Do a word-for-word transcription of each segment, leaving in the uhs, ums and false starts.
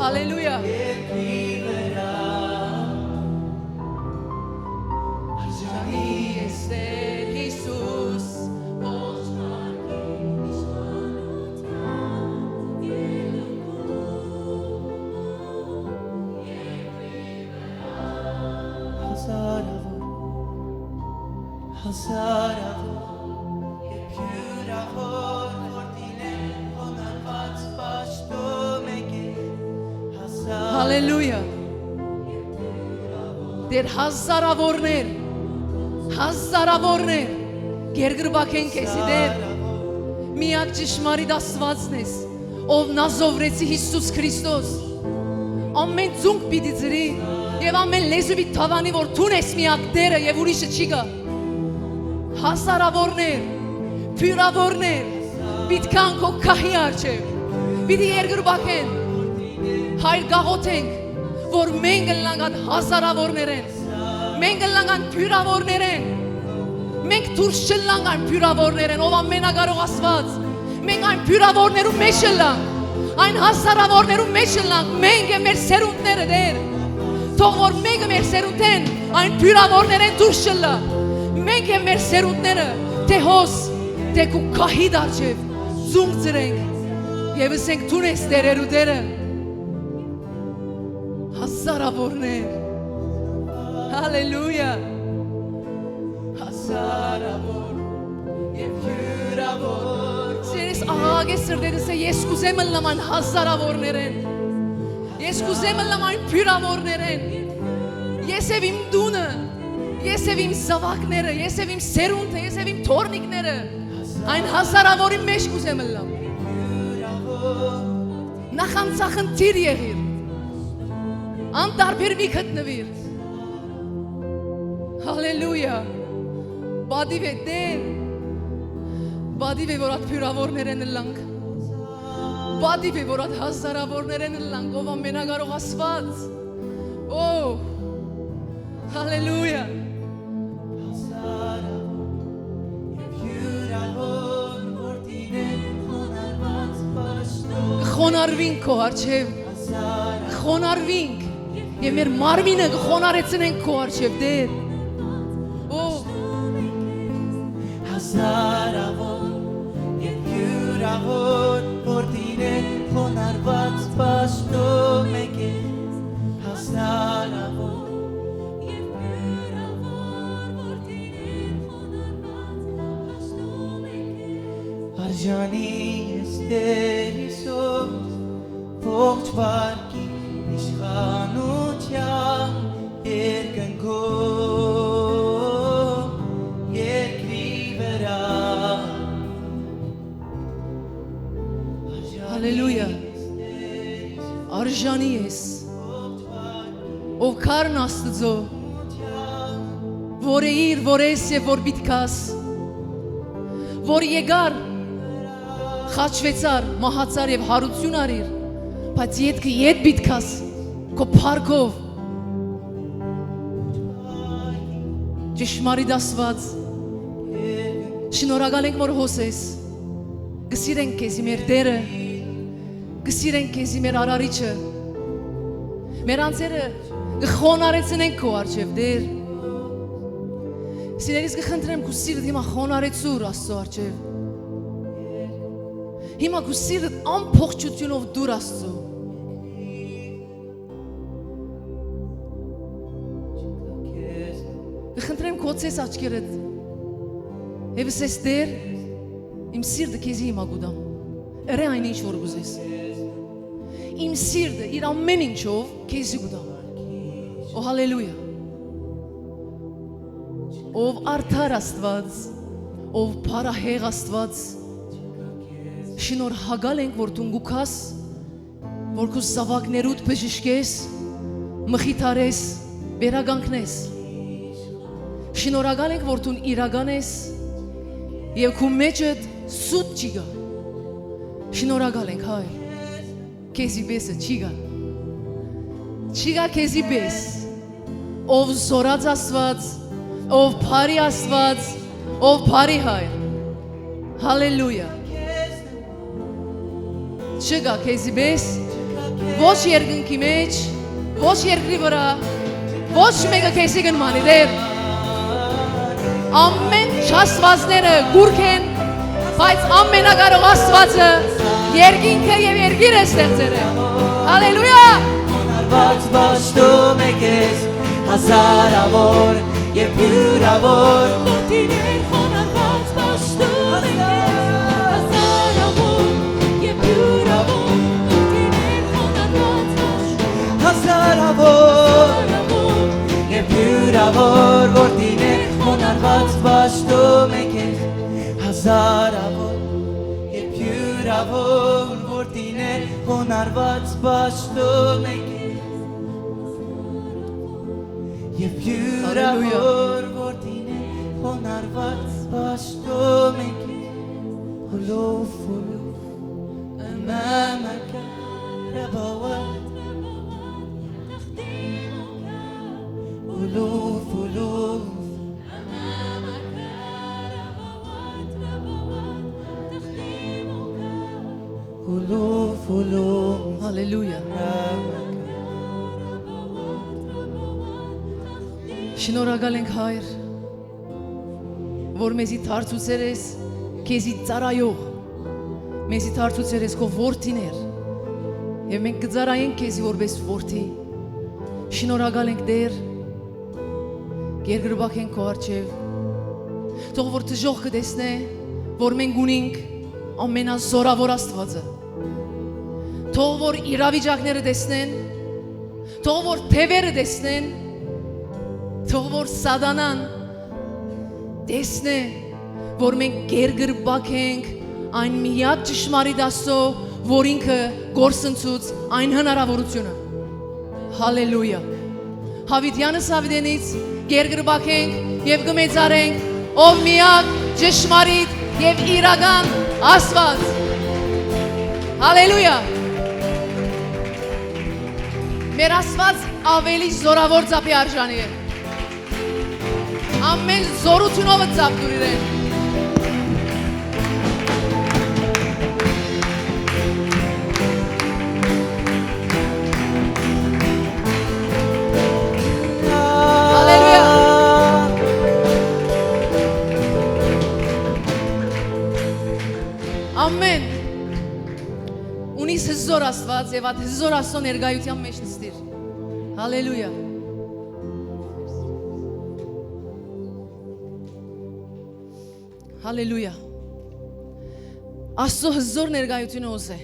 Հալելույա։ Հազարաւոր, հազարաւոր եւ յուրաւոր, որ դինեն խոնարհուած պաշտօն մէկը, հազար Հալելույա։ Դեր հազարաւորներ, հազարաւորներ կերկրպագեն քեզի, Տէր։ Միակ ճշմարիտ Աստուածն ես, ով Նազովրեցի Յիսուս Քրիստոս։ Ամեն ծունկ պիտի ծռի եւ ամեն լեզու պիտի դաւանի, որ դուն ես միակ Տէրը եւ ուրիշը չի գայ։ Հազարաւորներ, բիւրաւորներ պիտի գան քո գահի առջեւ, պիտի երկրպագեն։ Հայր, գաղութենք, որ մենք ըլլանք այդ հազարաւորներէն, մենք ըլլանք այն բիւրաւորներէն, մենք դուրս չըլլանք այն բիւրաւորներէն, ով ամենակարող Աստուած, մենք այն բիւրաւորներու մէջ ըլլանք, այն հազարաւորներու մէջ ըլլանք, մենք եւ մեր սերունդները, Տէր։ Թող որ մէկը մեր սերունդէն այն բիւրաւորներէն դուրս չըլլայ, մենք եւ մեր սերունդները, թէ հոս, թէ քու գահիդ առջեւ ծունկ ծռենք եւ ըսենք. «Դուն ես տէրերու Տէրը»։ Հազարաւորներ։ Հալելույա։ Հազարաւոր եւ յուրաւոր։ Սիրելիս, ահա սրտեդս է, ես կուզեմ ըլլամ այն հազարաւորներէն։ Ես կուզեմ ըլլամ այն բիւրաւորներէն։ Ես եւ իմ տունը, ես եւ իմ զաւակները, ես եւ իմ սերունդը, ես եւ իմ թոռնիկները այն հազարաւորի մէջ կուզեմ ըլլամ։ Նախանձախնդիր եղիր, անտարբեր մի գտնուիր։ Հալելույա։ Պատիւ է, Տէր։ Պատիւ է, որ այդ բիւրաւորներէն ըլլանք։ Պատիւ է, որ այդ հազարաւորներէն ըլլանք, ով ամենակարող Աստուած։ Օ, հալելույա։ Կը խոնարհուինք քո առջեւ, կը խոնարհուինք եւ մեր մարմինը կը խոնարհեցնենք քո առջեւ, Տէր։ Օ, հազարաւոր եւ յուրաւոր, որ դինեն խոնարհուած պաշտօն մէկը, հազարաւոր եւ յուրաւոր, որ դինեն խոնարհուած պաշտօն մէկը։ Արժանի ես, Տէր Յիսուս, ողջ վարկին իշխանութեան, երկնքով, երկրի վրայ։ Հալելույա։ Արժանի ես, ով քարն Աստուծոյ, որ էիր, որ ես եւ որ պիտի գաս, որ եկար, խաչուեցար, մահացար եւ յարութիւն առիր, բայց ետքը ետ պիտի գաս քո փառքով։ Ճշմարիտ Աստուած, շնորհակալ ենք, որ հոս ես, կը սիրենք քեզի, մեր Տէրը, Կը սիրենք քեզի, մեր Արարիչը։ Մեր անձերը կը խոնարհեցնենք քո առջեւ, Տէր։ Սիրելիս, կը խնդրեմ քու սիրտ հիմա խոնարհեցուր Աստծո առջեւ։ Հիմա քու սիրտ ամբողջութիւնով դուր Աստծո։ Կը խնդրեմ քու ոցես աչքերդ եւ ըսես. «Տէր, իմ սիրտը քեզի հիմա կու տամ։ Ըրէ այն ինչ որ կ'ուզես։ Իմ սիրտը իր ամէն ինչով քեզի կու տամ»։ Օ, հալելույա։ Ով արդար Աստուած, ով փառահեղ Աստուած, շնորհակալ ենք որ դուն կու գաս, որ քու զաւակներուդ բժշկես, մխիթարես, վերականգնես։ Շնորհակալ ենք որ դուն իրական ես եւ քու մեջդ սուտ չի գա։ Շնորհակալ ենք, Հայր, քեզի պեսը չի գա։ Չի գա քեզի պես, ով զորած Աստուած, ով բարի Աստուած, ով բարի Հայր։ Հալելույա։ Չկայ քեզի պէս, ոչ երկնքի մէջ, ոչ երկրի վրայ, ոչ մէկը քեզի կը նմանի, Տէր։ Ամէն չաստուածները կուռք են, բայց ամենակարող Աստուածը երկինքը եւ երկիրը ստեղծեր է։ Հալելույա։ Խոնարհուած պաշտում է քեզ, հազարավոր եւ յուրավոր։ Որդիներ խոնարհուած պաշտում է քեզ, հազարավոր եւ յուրավոր։ Որդիներ խոնարհուած պաշտում, հազարավոր եւ յուրավոր որդիներ խոնարհուած պաշտում է քեզ, հազարավոր եւ յուրավոր որդիներ խոնարհուած պաշտում է քեզ, եւ հալելույա։ Յուրավոր որդիներ խոնարհուած պաշտում է քեզ, ոլով, ոլով, ըմամակարաբաուատ, ոլով, ոլով, ոլով, ոլով։ Հալելույա։ Շնորհակալ ենք, Հայր, որ մեզի դարձուցեր ես քեզի ծառայող, մեզի դարձուցեր ես քո որդիներ, եւ մենք կը ծառայենք քեզի որպես որդի։ Շնորհակալ ենք, Տէր, կերկրպագ ենք քո առջեւ։ Թող որ դժոխքը տեսնէ, որ մենք ունինք ամենազորաւոր Աստուածը։ Թող որ իրավիճակները տեսնեն, թող որ թեւերը տեսնեն, թող որ Սատանան տեսնէ, որ մենք կերկրպագ ենք այն միակ ճշմարիտ Աստծո, որ ինքը կորսնցուց այն հնարաւորութիւնը։ Հալելույա։ Յաւիտեանս յաւիտենից կերկրպագ ենք եւ կը մեծարենք, ով միակ ճշմարիտ եւ իրական Աստուած։ Հալելույա։ Մեր Աստուած աւելի զորաւոր ծափի արժանի է։ Ամէն զորութիւնովը ծափ դուր իրեն։ Հալելույա։ Ամէն։ Ունիս հզոր Աստուած եւ այդ հզոր Աստծո ներկայութեան մէջ նստիր։ Հալելույա։ Հալելույա։ Աստծո հզոր ներկայութիւնը ուզէ։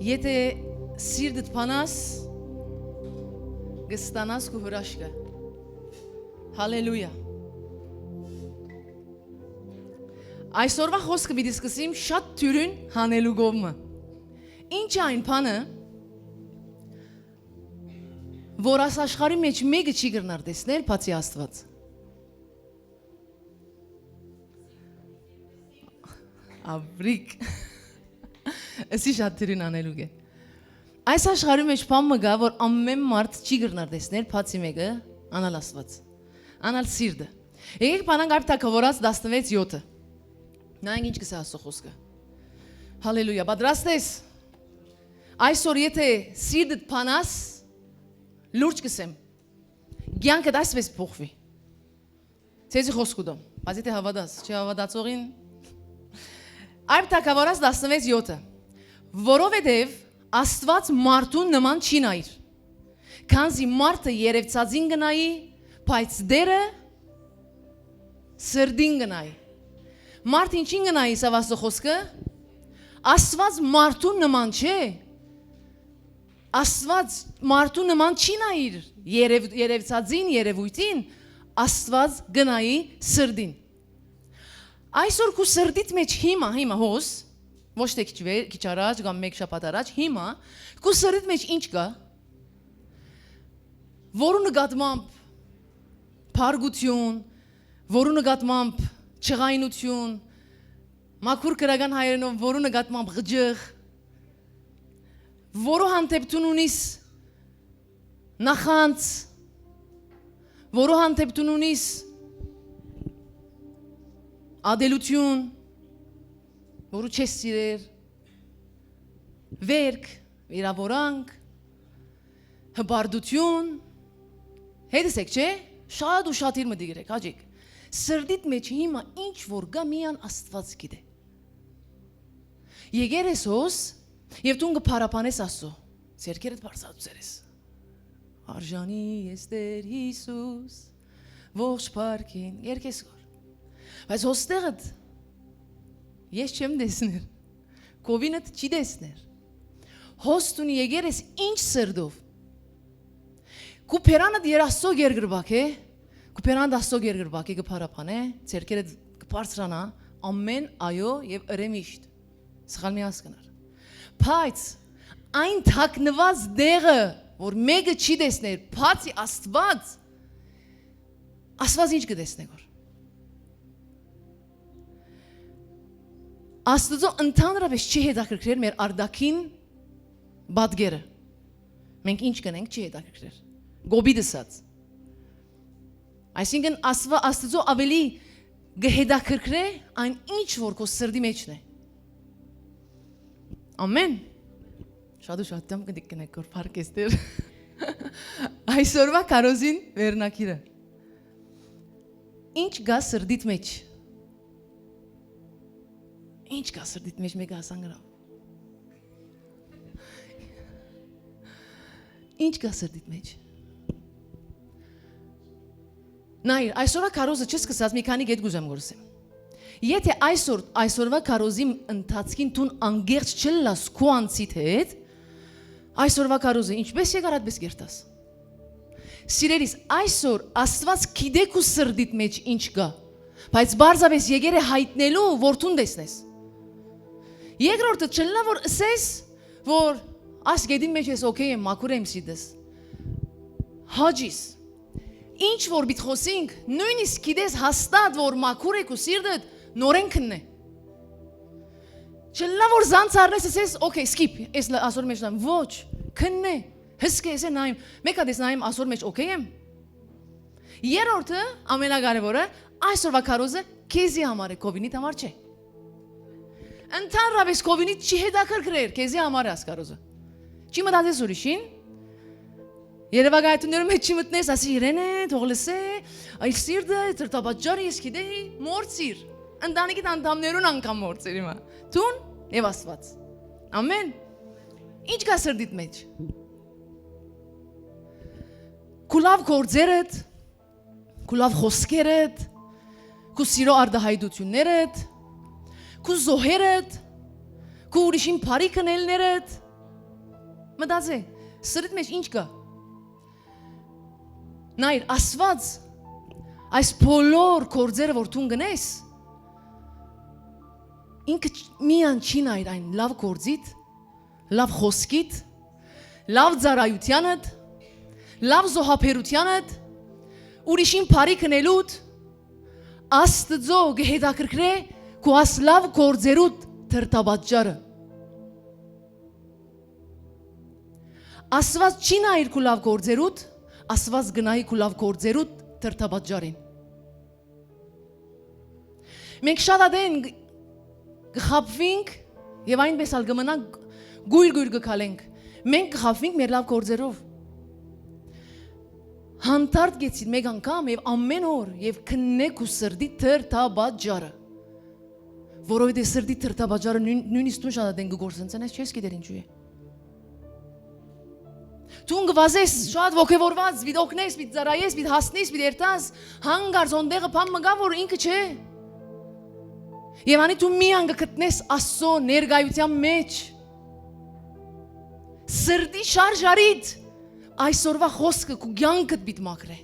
Եթէ սիրտդ բանաս, կը ստանաս քու հրաշքը։ Հալելույա։ Այսօրվա խօսքը պիտի սկսեմ շատ դիւրին հանելու կողմը։ Ի՞նչ է այն բանը, որ աս աշխարհի մէջ մէկը չի կրնար տեսնել, բացի Աստուած։ Աբրիկ։ Ըսի շատ դիւրին անելու կը։ Այս աշխարհի մէջ բան մը կայ, որ ամէն մարդ չի կրնար տեսնել, բացի մէկը, անալ Աստուած։ Անալ սիրտը։ Եկեք բանանք Արփ թագաւորաց տասնվեց յոթը։ Նայենք ինչ կ'ըսէ Աստծո խօսքը։ Հալելույա, պատրաստ ես։ Այսօր, եթե սիրտդ փանաս, լուրջ կ'ըսեմ, կեանքդ այսպէս փոխուի։ Ձեզի խօսք կ'ուտեմ, բայց եթե հաւատաս, չի հաւատացողին։ Այբ թագաւորաց տասնվեց յոթը։ Որովհետեւ Աստուած մարդուն նման չի նայիր, քանզի մարդը երեւցածին կը նայի, բայց Տէրը սրտին կը նայի։ Մարդ ինչին կը նայի, սա Աստուծոյ խօսքը։ Աստուած մարդուն նման չէ։ Աստուած մարդուն նման չի նայիր երեւ-, երեւցածին, երեւոյթին, Աստուած կը նայի սրտին։ Այսօր քու սրտիդ մէջ հիմա, հիմա հոս, ոչ թէ քիչ վեր, քիչ առաջ կամ մէկ շաբաթ առաջ, հիմա քու սրտիդ մէջ ինչ կայ, որու նկատմամբ փառկութիւն, որու նկատմամբ ջղայնութիւն, մաքուր քրական հայերէնով որու նկատմամբ ղճիղ, որու հանդէպ դուն ունիս նախանձ, որու հանդէպ դուն ունիս ատելութիւն, որու չես սիրեր, վէրք, վիրաւորանք, հպարտութիւն, հետս եք, չէ՞, շատ ու շատ իր մտիկ եք, հաճիկ։ Սրտիդ մէջ հիմա ինչ որ կայ, միան Աստուած գիտէ։ Եկեր ես հոս եւ դուն կը փառաբանես Աստծո, ձեռքերդ բարձրացուցեր ես։ Արժանի ես Տէր Յիսուս, ողջ փառքին, երկես գոր։ Բայց հոստեղդ ես չեմ տեսներ, կովինդ չի տեսներ։ Հոս դուն եկեր ես ինչ սրտով։ Քու բերանդ երաստո գերգրբակ է, քու բերանդ Աստծո գերգրբակ է, կը փառաբանե, ձեռքերդ կը բարձրանա, ամեն այո եւ ըրե միշտ։ Սխալ մի հասկնար։ Բայց այն թաքնուած դեղը, որ մեկը չի տեսներ, բացի Աստված, Աստված ինչ կը տեսնէ գոր։ Աստուծո ընդհանրապես չի հետաքրքրեր մեր արտաքին պատկերը։ Մենք ինչ կնենք, չի հետաքրքրեր։ Գոբի դսած։ Այսինքն Աստուա-, Աստուծո ավելի կը հետաքրքրէ այն ինչ որ քո սրտի մեջն է։ Ամեն։ Շատ ու շատ դեմ կդիկնեք որ փառք ես Տեր։ Այսօրվա քարոզին վերնագիրը։ Ինչ կայ սրտիդ մէջ։ Ինչ կայ սրտիդ մէջ, մեկը ասան գրամ։ Ինչ կայ սրտիդ մէջ։ Նայր, այսօրվա քարոզը չսկսած մի քանի կետ կ'ուզեմ գորսեմ։ Եթե այսօր, այսօրվա քարոզի ընթացքին դուն անգերջ չլլաս քու անձիդ հետ, այսօրվա քարոզը ինչպես եկար, այդպես կերտաս։ Սիրելիս, այսօր Աստված գիտէ քու սրտիդ մէջ ինչ կայ, բայց պարզապէս եկեր է յայտնելու, որ դուն տեսնես։ Երկրորդը, չլնայ որ ըսես, որ այս գետին մէջ ես օքեյ եմ, մաքուր եմ սիրտս։ Հաճիս, ինչ որ պիտի խօսինք, նոյնիսկ գիտես հաստատ որ մաքուր է քու սիրտդ, նորէն քննէ։ Չլնայ որ զանց առնես, ըսես, օքեյ, skip, ես լա-, ասոր մեջ լամ, ոչ, քննէ, հսկե, եսե նայեմ, մէկ հատ ես նայեմ, ասոր մեջ օքեյ եմ։ Երրորդը, ամենակարևորը, այսօրվա քարոզը քեզի համար է, կովինիդ համար չէ։ Ընդհանրապես կովինիդ չի հետաքրքրեր, քեզի համար է այս քարոզը։ Չի մտածես ուրիշին, երևակայություններու մեջ չի մտնես, ասի իրեն է, թող լսե, այլ սիրտը, թրթապաճարը, ես գիտեի, մորցիր, ընտանիքիդ անդամներուն անգամ մորցիր հիմա, դուն եւ Աստված։ Ամեն։ Ինչ կայ սրտիդ մեջ։ Քու լաւ գործերդ, քու լաւ խօսքերդ, քու սիրո արտահայտություններդ, քու զոհերդ, քու ուրիշին բարի քնելներդ, մտածէ, սրտիդ մեջ ինչ կայ։ Նայր, Աստված այս բոլոր գործերը որ դուն կ'ընես, ինքը չ-, միան չի նայր այն լաւ գործիդ, լաւ խօսքիդ, լաւ ծառայութեանդ, լաւ զոհաբերութեանդ, ուրիշին բարի քնելուդ, Աստծո կը հետաքրքրէ քու աս լաւ գործերուդ թրթապատճառը։ Աստված չի նայիր քու լաւ գործերուդ, Աստված կը նայի քու լաւ գործերուդ թրթապատճառին։ Մենք շատ ատեն գ-, կը խաբվինք Եւ այնպէս ալ կը մնանք, գոյր-գոյր կը քալենք։ Մենք կը խաբուինք մեր լաւ գործերով։ Հանդարտ կեցիր մէկ անգամ եւ ամէն օր, եւ քննէ քու սրտի թրթապաճառը։ Որովհետեւ սրտի թրթապաճառը նոյն-, նոյնիսկ դուն շատ ատեն կը գործընծնես, չես գիտեր ինչու է։ Դուն կը վազես շատ ոգեւորուած, պիտի օգնես, պիտի ծառայես, պիտի հասնես, պիտի երթաս, հանկարծ հոն տեղը բան մը կայ, որ ինքը չէ։ Եւ անի դու միայն կը գտնես Աստծո ներկայութեան մէջ։ Սրտի շարժարիդ այսօրվա խօսքը քու կեանքդ պիտի մաքրէ։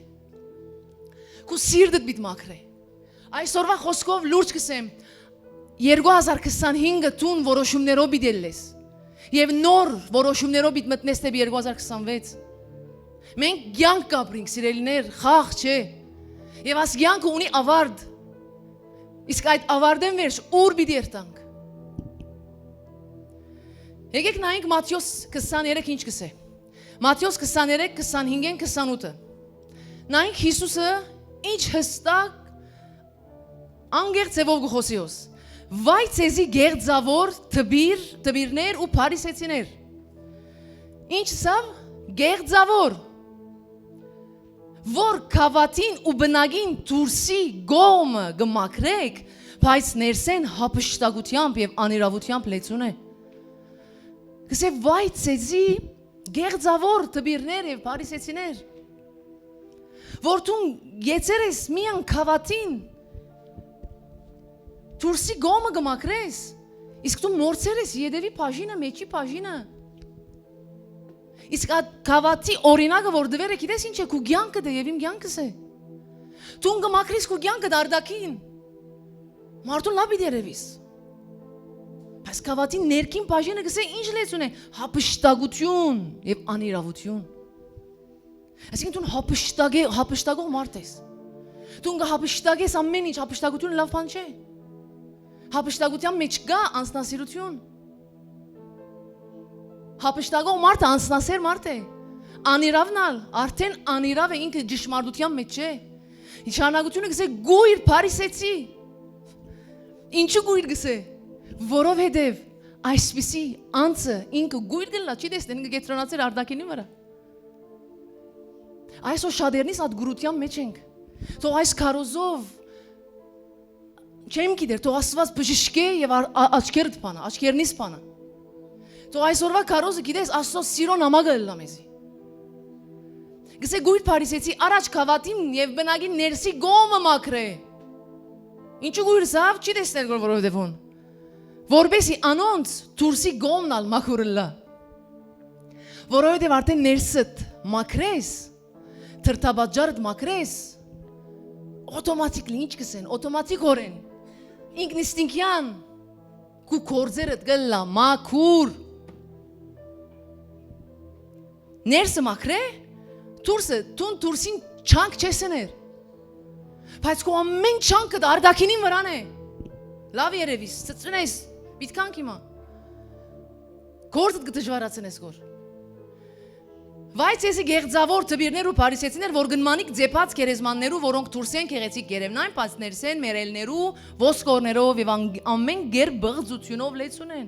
Քու սիրտդ պիտի մաքրէ։ Այսօրվա խօսքով լուրջ կ'ըսեմ, երկու հազար քսանհինգը դուն որոշումներով պիտի ելլես։ Եւ նոր որոշումներով պիտի մտնես դէպի երկու հազար քսանվեց։ Մենք կեանք կ'ապրինք, սիրելիներ, խաղ չէ։ Եւ աս կեանքը ունի ավարտ։ Իսկ այդ ավարտէն վերջ ո՞ւր պիտի երթանք։ Եկեք նայենք Մատթէոս քսաներեք ինչ կ'ըսէ։ Մատթէոս քսաներեք, քսանհինգէն քսանութը։ Նայենք Յիսուսը ինչ յստակ անկեղծ ձեւով կը խօսի հոս։ Վայ ձեզի գեղձաւոր տպիր-, տպիրներ ու փարիսեցիներ։ Ինչ սա գեղձաւոր, որ գաւաթին ու բնակին դուրսի կողմը կը մաքրէք, բայց ներսէն հափշտակութեամբ եւ անիրաւութեամբ լեցուն է։ Կսե վայ ձեզի գեղձաւոր տպիրներ եւ փարիսեցիներ, որ դուն գեցեր ես միան գաւաթին, դուրսի կողմը կը մաքրես, իսկ դու մորցեր ես ետեւի բաժինը, մեջի բաժինը։ Իսկ այդ գաւաթի օրինակը որ դուերը գիտես ինչ է, քու կեանքը դե եւ իմ կեանքս է։ Դուն կը մաքրես քու կեանքը դարդակին։ Մարդուն լաւ պիտի երևիս։ Բայց գաւաթին ներքին բաժինը կսե ինչ լեցուն է, հափշտակություն եւ անիրաւություն։ Այսինքն դուն հափշտակե-, հափշտակող մարդ ես։ Դուն կը հափշտակես ամեն ինչ, հափշտակությունը լաւ բան չէ։ Հափշտակության մեջ կա անձնասիրություն։ Հափշտակող մարդը անձնասեր մարդ է։ Անիրաւն ալ, արդեն անիրաւ է, ինքը ճշմարտության մեջ չէ։ Իշխանակությունը կսե գույր փարիսեցի։ Ինչու գույր կսե։ Որովհետեւ այսպիսի անձը ինքը գույր կլլա, չի տեսնեն, ինքը կետրոնացեր արտակինի վրա։ Այսօր շատերնից այդ գուրության մեջ ենք։ Թող այս քարոզով չեմ գիտեր, թող Աստուած բժշկէ եւ ա-, ա-, աչքերդ բանա, աչքերնից բանա։ Թող այսօրվա քարոզը գիտես Աստծո սիրո նամակը ըլլա մեզի։ Գսե գույր փարիսեցի առաջ գաւաթին եւ բնակին ներսի կողմը մաքրէ։ Ինչու գույր սավ չի տեսնել գոր որովհետեւ հոն։ Որպեսի անոնց դուրսի կողմն ալ մաքուր ըլլա։ Որովհետեւ արդեն ներսդ մաքրես, թրթապաճառդ մաքրես, automatically ինչ կսեն, automatic օրեն, ինքնիստինքյան քու գործերդ կլլա մաքուր։ Ներսը մաքրէ, դուրսը, դուն դուրսին չանք չես էներ։ Բայց քո ամեն չանքը արտակինին վրան է։ Լավ երևիս, ծծունես, պիտքան կիմա։ Գործդ կը դժվարացնես գոր։ Վայ ձեզի գեղձաւոր թպիրներ ու փարիսեցիներ, որ գնմանիք ձեփած գերեզմաններու, որոնք դուրսէն գեղեցիկ կ'երեւնան, բայց ներսէն մեռելներու ոսկորներով եւ ան-, ամեն գեր բղծությունով լեցուն են։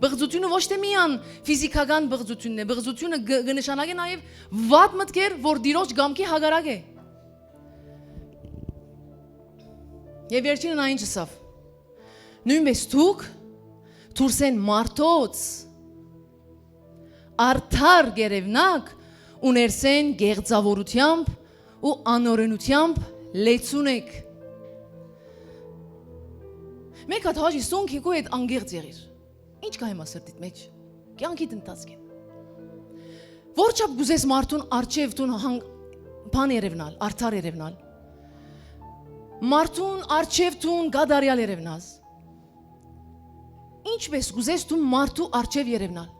Բղծությունը ոչ թե միան ֆիզիքական բղծությունն է, բղծությունը գ-, կը նշանակէ նաեւ վատ մտքեր, որ Տիրոջ կամքի հակառակ է։ Եւ վերջինը նա ինչ ըսաւ. «Նոյնպէս դուք դուրսէն մարդոց արդար կ'երեւնաք ու ներսէն գեղձաւորութեամբ ու անօրենութեամբ լեցուն եք»։ Մէկ հատ հաճի սունկ եկու հետ անգեղծ եղիր։ Ինչ կայ հիմա սրտիդ մեջ։ Կեանքիդ ընթացքին։ Որչափ կուզես մարդուն արջև դուն հան-, բան երևնալ, արդար երևնալ։ Մարդուն արջև դուն գադարյալ երևնաս։ Ինչպես կուզես դու մարդու արջև երևնալ։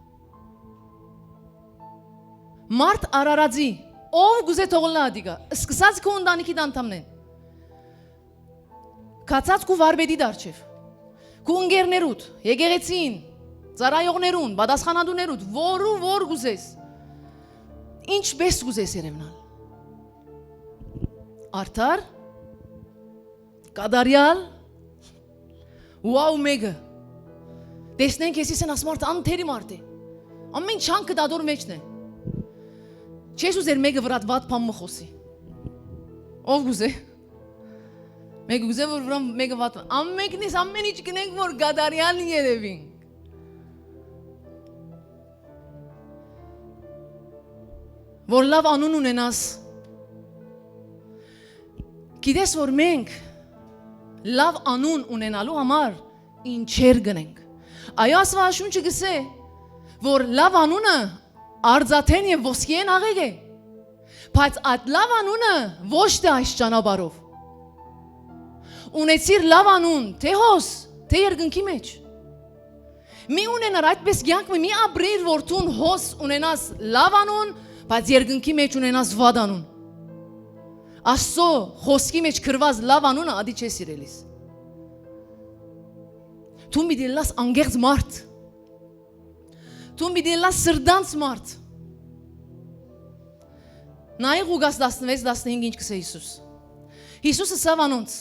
Մարդ արարածի, ով կուզե թողլա ատիկա, սկսած քո ընտանիքի անդամնեն։ Կացած քու վարպետի դարջև, քու ընկերներուդ, եկեղեցին, ծառայողներուն, պատասխանատուներուդ, որու որ կուզես, ինչպես կուզես երևնալ։ Արդար, կատարյալ, wow մեկը։ Տեսնեն քեզի, սեն աս մարդը անթերի մարդ է։ Ամեն չանքը դատոր մեջն է։ Չես ուզեր մեկը վրադ վատ բան մը խօսի։ Ով կուզէ։ Մեկը կուզէ, որ վրան մեկը վատ բան։ Ամենքնիս, ամեն ինչ կնենք, որ կատարեալ երևինք։ Որ լաւ անուն ունենաս։ Գիտես, որ մենք լաւ անուն ունենալու համար ինչեր կնենք։ Այո, Աստուածաշունչը կսէ, որ լաւ անունը արծաթէն եւ ոսկիէն աղէկ է, բայց այդ լաւ անունը ոչ թէ այս ճանապարհով։ Ունեցիր լաւ անուն թէ հոս, թէ երկնքի մեջ։ Մի ունենար այդպես կեանք մը, մի ապրիր, որ դուն հոս ունենաս լաւ անուն, բայց երկնքի մեջ ունենաս վատ անուն։ Աստծո խոսքի մեջ գրված լաւ անունը ատի չէ, սիրելիս։ Դու պիտի ըլլաս անկեղծ մարդ։ Դու պիտի ըլլաս սրտանց մարդ։ Նայ Ղուկաս տասնվեց տասնհինգ, ինչ կսէ Յիսուս։ Յիսուս ըսաւ անոնց.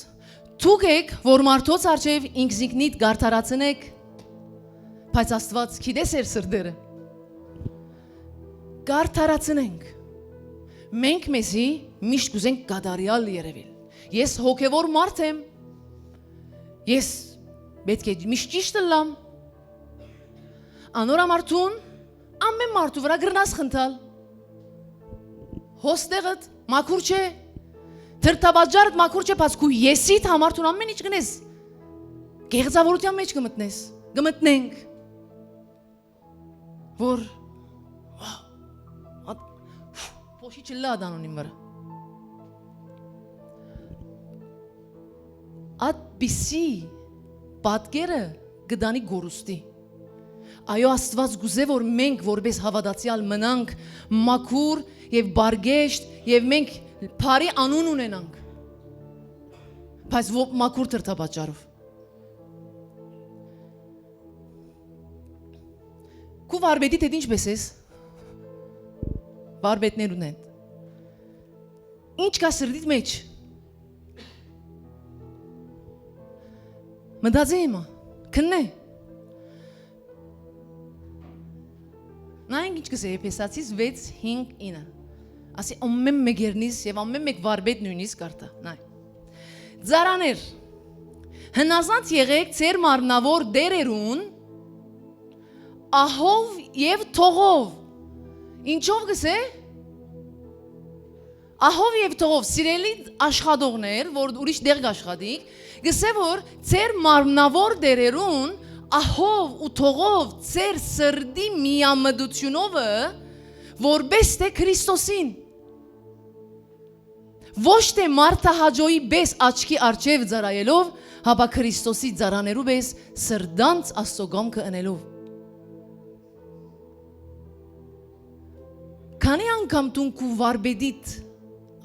«Դուք էք, որ մարդոց առջեւ ինքզինքնիդ կ'արդարացնէք, բայց Աստուած գիտէ սեր սրտերը։ Կ'արդարացնենք։ Մենք մեզի միշտ կ'ուզենք կատարեալ երևիլ։ Ես հոգեվոր մարդ եմ։ Ես պէտք է միշտ ճիշդ ըլլամ։ Անոր համար դուն ամեն մարդու վրայ կրնաս խնդալ։ Հոս տեղդ մաքուր չէ, դրդապատճառդ մաքուր չէ, բայց քու եսիդ համար դուն ամեն ինչ կնես։ Կեղծաւորութեան մեջ կը մտնես, կը մտնենք, որ, ատ-, փոշի չլլայ ատանոնին վրայ։ Ատպիսի պատկերը կը տանի կորուստի։ Այո, Աստուած կ'ուզէ, որ մենք որպէս հաւատացեալ մնանք մաքուր եւ բարգեշտ եւ մենք բարի անուն ունենանք, բայց ո-, մաքուր դրդապատճառով։ Քու վարպետիդ հետ ինչպէս ես։ Վարպետներուն հետ, ինչ կայ սրտիդ մեջ։ Մտածէ հիմա, քննէ։ Նայենք ինչ կսէ Եփեսացիս վեց, հինգ, ինը։ Ասի, ամեն մեկերնից եւ ամեն մեկ վարպետ նոյնիսկ կ'արդայ։ Նայ։ Ծառաներ, հնազանդ եղէք ձեր մարմնաւոր տէրերուն, ահով եւ թողով։ Ինչով կսէ։ Ահով եւ թողով, սիրելի աշխատողներ, որ ուրիշ տեղ կաշխատիք, կսէ, որ ձեր մարմնաւոր տէրերուն ահով ու թողով ձեր սրտի միամտությունովը, որպէս թէ Քրիստոսին։ Ոչ թէ մարդահաճոյի պէս աչքի առջեւ ծառայելով, հապա Քրիստոսի ծառաներու պէս սրտանց Աստծո կամքը ընելով։ Քանի՞ անգամ դուն քու վարպետիդ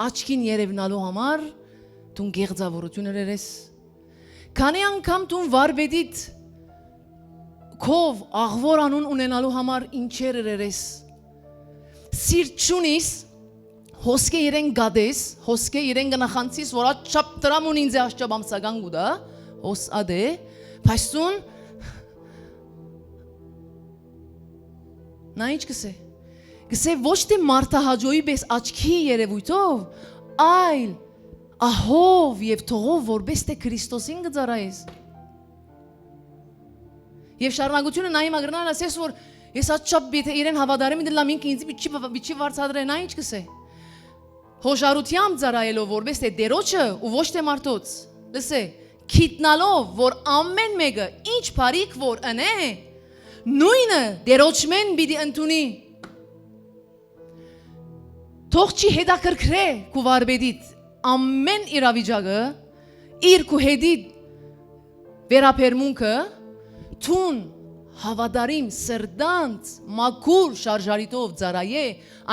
աչքին երեւնալու համար դուն կեղծաւորութիւն ըրեր ես։ Քանի՞ անգամ դուն վարպետիդ քով աղուոր անուն ունենալու համար ինչեր ըրեր ես։ Սիրտ չունիս, հոսքէ իրեն գատես, հոսքէ իրեն կը նախանցիս, որ ատչափ դրամ ունին ձե աշճապ ամսական կուտա, հոս ատե, բայց դուն, նա ինչ կսե։ Կսե ոչ թէ մարդահաճոյի պէս աչքի երևույթով, այլ ահով եւ թողով, որպէս թէ Քրիստոսին կը ծառայես։ Եւ շարունակությունը նայ հիմա կրնան ասես, որ ես ատչափ, եթե իրեն հաւատարիմ դլամ, ինքը ինձ պիտի, պիտի վարձատրե, նա ինչ կսե։ Հոժարութեամբ ծառայելով որպէս թէ Տերոջը ու ոչ թէ մարդոց, լսէ, գիտնալով, որ ամեն մեկը ինչ բարիք որ ընէ, նոյնը Տերոջմէն պիտի ընդունի։ Թող չի հետաքրքրէ քու վարպետիդ ամեն իրավիճակը, իր քու հետիդ վերաբերմունքը, դուն հաւատարիմ սրտանց մաքուր շարժարիտով ծառայէ,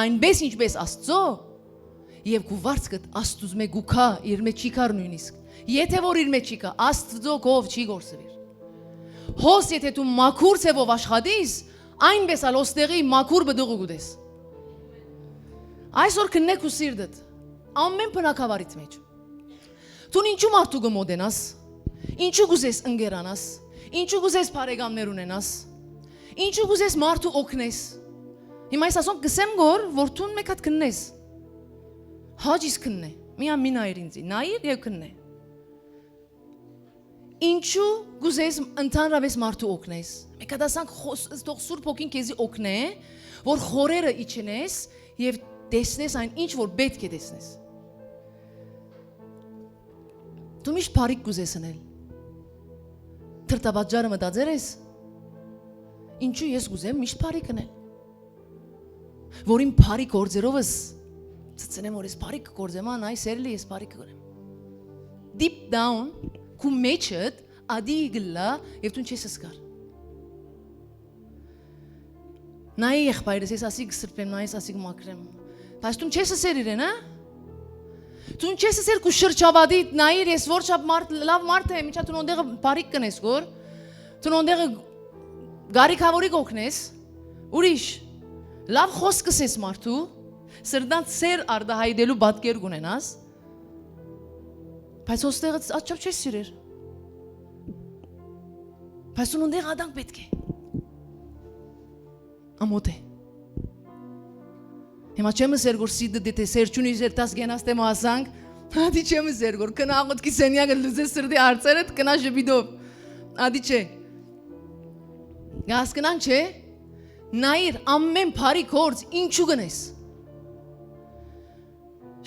այնպէս ինչպէս Աստծո, եւ քու վարձքդ Աստուծմէ կու գայ, իր մեջ չի գար նոյնիսկ։ Եթե որ իր մեջ չի գայ, Աստծո կով չի գործուիր։ Հոս եթե դու մաքուր ձևով աշխատիս, այնպէս ալ հոս տեղի մաքուր պտուղը կու տես։ Այսօր քննէ քու սիրտդ, ամեն բնակավարիդ մեջ։ Դուն ինչու մարդու կը մոտենաս, ինչու կուզես ընկերանաս, Ինչու կ'ուզես բարեկամներ ունենաս։ Ինչու կ'ուզես մարդու օգնես։ Հիմա ես ասոնք կ'ըսեմ գոր, որ դուն մէկ հատ քննես։ Հաճ իս քննէ։ Միան մի նայիր ինձի, նայիր եւ քննէ։ Ինչու կ'ուզես ընդհանրապես մարդու օգնես։ Մէկ հատ ասանք, խոս-, թող Սուրբ Հոգին քեզի օգնէ, որ խորերը իջնես եւ տեսնես այն ինչ որ պէտք է տեսնես։ Դու միշտ բարիք կ'ուզես ընել։ Թրթապատճառը մտածեր ես։ Ինչու ես կ'ուզեմ միշտ բարիք ընել, որ իմ բարի գործերովս ցցնեմ, որ ես բարիք կ'գործեմ, ան, այ սերելի, ես բարիք կ'ընեմ։ Deep down քու մեջդ ադի գլլա եւ դուն չես սկար։ Նայ, եղբայրս, ես ասի կ'սրբեմ, նայ, ես ասի կ'մաքրեմ։ Բայց դուն չես ըսեր իրեն, հա։ Դուն չես ըսեր քու շրջապատիդ, նայիր, ես որչափ մարդ, լաւ մարդ եմ, ինչա դուն ոնտեղը բարիք կ'ընես գոր։ Դուն ոնտեղը գարիքավորի կ'օգնես, ուրիշ, լաւ խօսք կ'ըսես մարդու, սրտան սեր արտահայտելու պատկեր կ'ունենաս, բայց ոստեղը աչափ չես սիրեր։ Բայց դուն ոնտեղ ադանք պէտք է։ Ամոթ է։ Հիմա չեմ ըսեր որ սի դե դե սեր չունի, սեր տաս գենաս դե մը ասանք, ադի չեմ ըսեր որ կնա աղոթքի սենյակը լուծես սրտի հարցերդ, կնա ժպիտով։ Ադի չէ։ Գասկնան չէ։ Նայիր, ամեն բարի գործ ինչու կ'ընես։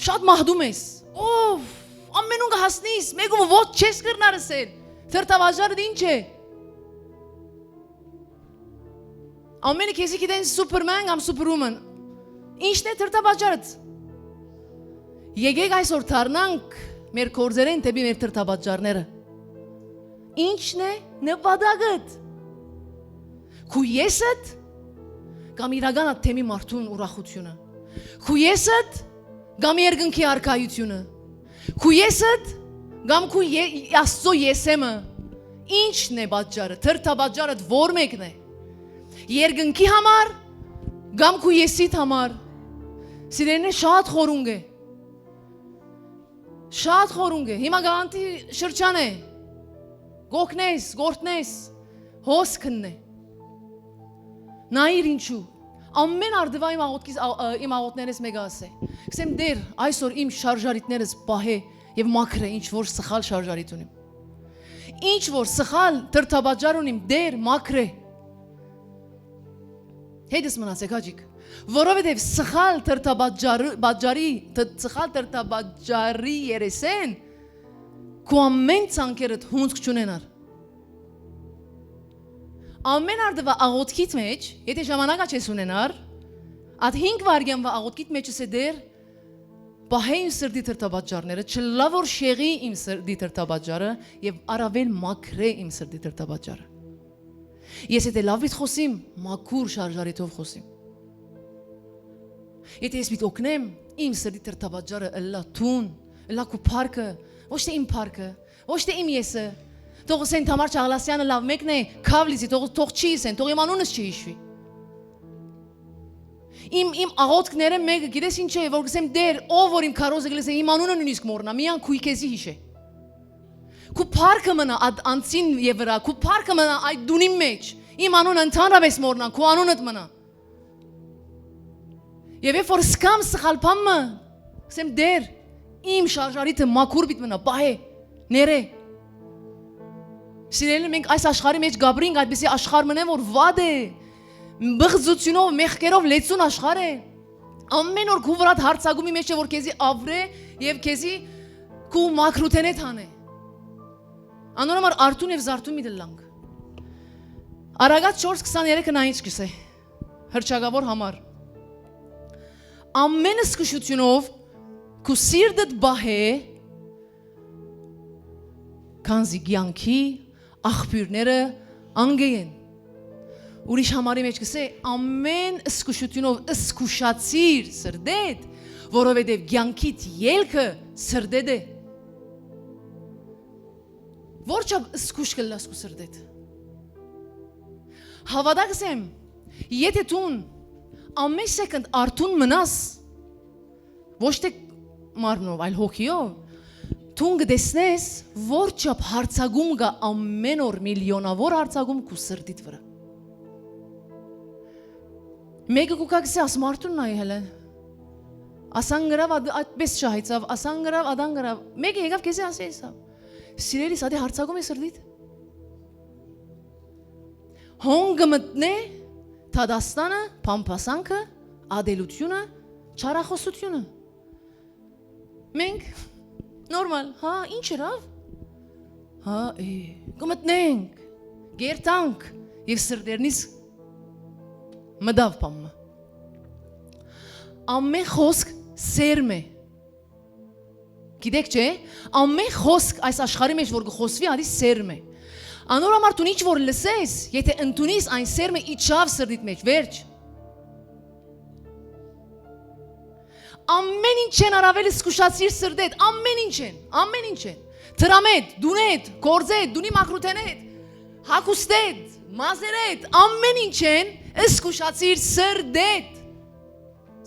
Շատ մահդում ես։ Ով, ամենուն կը հասնիս, մեկումը ոչ չես կրնար ըսել։ Թրթավաճառդ ինչ է։ Ամենը քեզի գիտեն Սուպերմեն կամ Սուպերուման։ Ի՞նչն է թրթապատճառդ։ Եկեք այսօր դառնանք մեր գործերեն դեպի մեր թրթապատճառները։ Ի՞նչն է նպատակդ։ Քու եսդ կամ իրական ա թեմի մարդուն ուրախությունը։ Քու եսդ կամ երկնքի արքայությունը։ Քու եսդ կամ քու ե-, Աստծո եսեմը։ Ի՞նչն է պատճառը, թրթապատճառդ որ մեկն է։ Երկնքի համար կամ քու եսիդ համար։ Սիրելիներ, շատ խորունկ է։ Շատ խորունկ է։ Հիմա գաղանթի շրջան է։ Գոքնես, գորտնես, հոս քննե։ Նայիր ինչու։ Ամեն արդվա իմ աղոթքից, ա-, ա-, իմ աղոթներս մեկը ասե։ Կսեմ, Տեր, այսօր իմ շարժարիտներս պահե եւ մաքրե, ինչ որ սխալ շարժարիտ ունիմ։ Ինչ որ սխալ թրթապատճառ ունիմ, Տեր, մաքրե։ Հետս մնացեք, հաճիկ։ Որովհետեւ սխալ թրթապատճառ-, պատճառի, թ-, սխալ թրթապատճառի երեսեն քու ամեն ցանկերդ հունցք չունենար։ Ամեն արդվա աղոթքիդ մեջ, եթե ժամանակա չես ունենար, այդ հինգ վայրկյան վա աղոթքիդ մեջ ըսե, Տեր, պահե իմ սրտի թրթապատճառները, չլա որ շեղի իմ սրտի թրթապատճառը եւ առավել մաքրե իմ սրտի թրթապատճառը։ Ես եթե լաւ պիտի խօսիմ, մաքուր շարժարիթով խօսիմ։ Եթե ես պիտի օգնեմ, իմ սրտի թրթապատճառը ըլլա թուն, ըլլա քու փառքը, ոչ թե իմ փառքը, ոչ թե իմ եսը։ Թող ըսեն Թամար Չաղլասյանը լաւ մեկն է, քաւ լիզի, թող, թող չի ըսեն, թող իմ անունս չի հիշուի։ Իմ, իմ աղոթքները մեկը, գիտես ինչ է, որ կսեմ, Տեր, ով որ իմ քարոզը կլսե, իմ անունը նույնիսկ մոռնա, միան քույ քեզի հիշե։ Քու փառքը մնա այդ անցին եւ վրա, քու փառքը մնա այդ դունին մեջ, իմ անունը ընդհանրապես մոռնա, քու անունդ մնա։ Եվ երբ որ սկամ սխալ բան մը, ասեմ, Տեր, իմ շարժարիթը մաքուր պիտի մնա, պահե, ներե։ Սիրելին, մենք այս աշխարհի մեջ գաբրինք, այդպիսի աշխարհ մնե, որ վատ է, բղծությունով, մեղքերով լեցուն աշխարհ է։ Ամեն օր քու վրատ հարցակումի մեջ է, որ քեզի ավրե եւ քեզի քու մաքրութենեդ հանե։ Անոր համար արթուն եւ զարթուն մի դլանք։ Արագած չորս քսաներեքը նայինչ կսե, հրճակավոր համար։ Ամեն զգուշությունով քու սիրտդ պահե, քանզի կեանքի աղբիւրները անգէ են։ Ուրիշ համարի մեջ կսե, ամեն զգուշությունով զգուշացիր սրտեդ, որովհետեւ կեանքիդ ելքը սրտեդ է։ Որչափ զգուշ կլաս քու սրտեդ։ Հաւատա կսեմ, եթե դուն ամեն սեկունդ արթուն մնաս, ոչ թե մարմնով, այլ հոգիով, Դուն կը տեսնես, որչափ յարձակում կայ, ամէն օր միլիոնաւոր յարձակում քու սրտիդ վրայ։ Մէկը կու գայ, կ'ըսէ, «Աս մարդուն նայ հելէ։ Ասան գրաւ, ատ-, այդպէս շահեցաւ, ասան գրաւ, ադան գրաւ»։ Մէկը եկաւ, քեզի ասէ, եսաւ։ Սիրելիս, ատի յարձակում է սրտիդ։ Հոն կը մտնէ դատաստանը, փամփասանքը, ատելությունը, չարախօսությունը։ Մենք նորմալ, հա, ինչ ըրաւ։ Հա, է, կը մտնենք, կերտանք, եւ սրտերնից մտաւ բան մը։ Ամէն խօսք սերմ է։ Գիտեք չէ, ամէն խօսք այս աշխարհի մէջ որ կը խօսուի, ատի սերմ է։ Անոր համար դուն ինչ որ լսես, եթէ ընդունիս, այն սերմը իջաւ սրտիդ մէջ, վերջ։ Ամէն ինչէն առաւել զգուշացիր սրտէդ, ամէն ինչէն, ամէն ինչէն։ Դրամէդ, դունէդ, գործէդ, դունի մաքրութենէդ, հագուստէդ, մազերէդ, ամէն ինչէն զգուշացիր սրտէդ։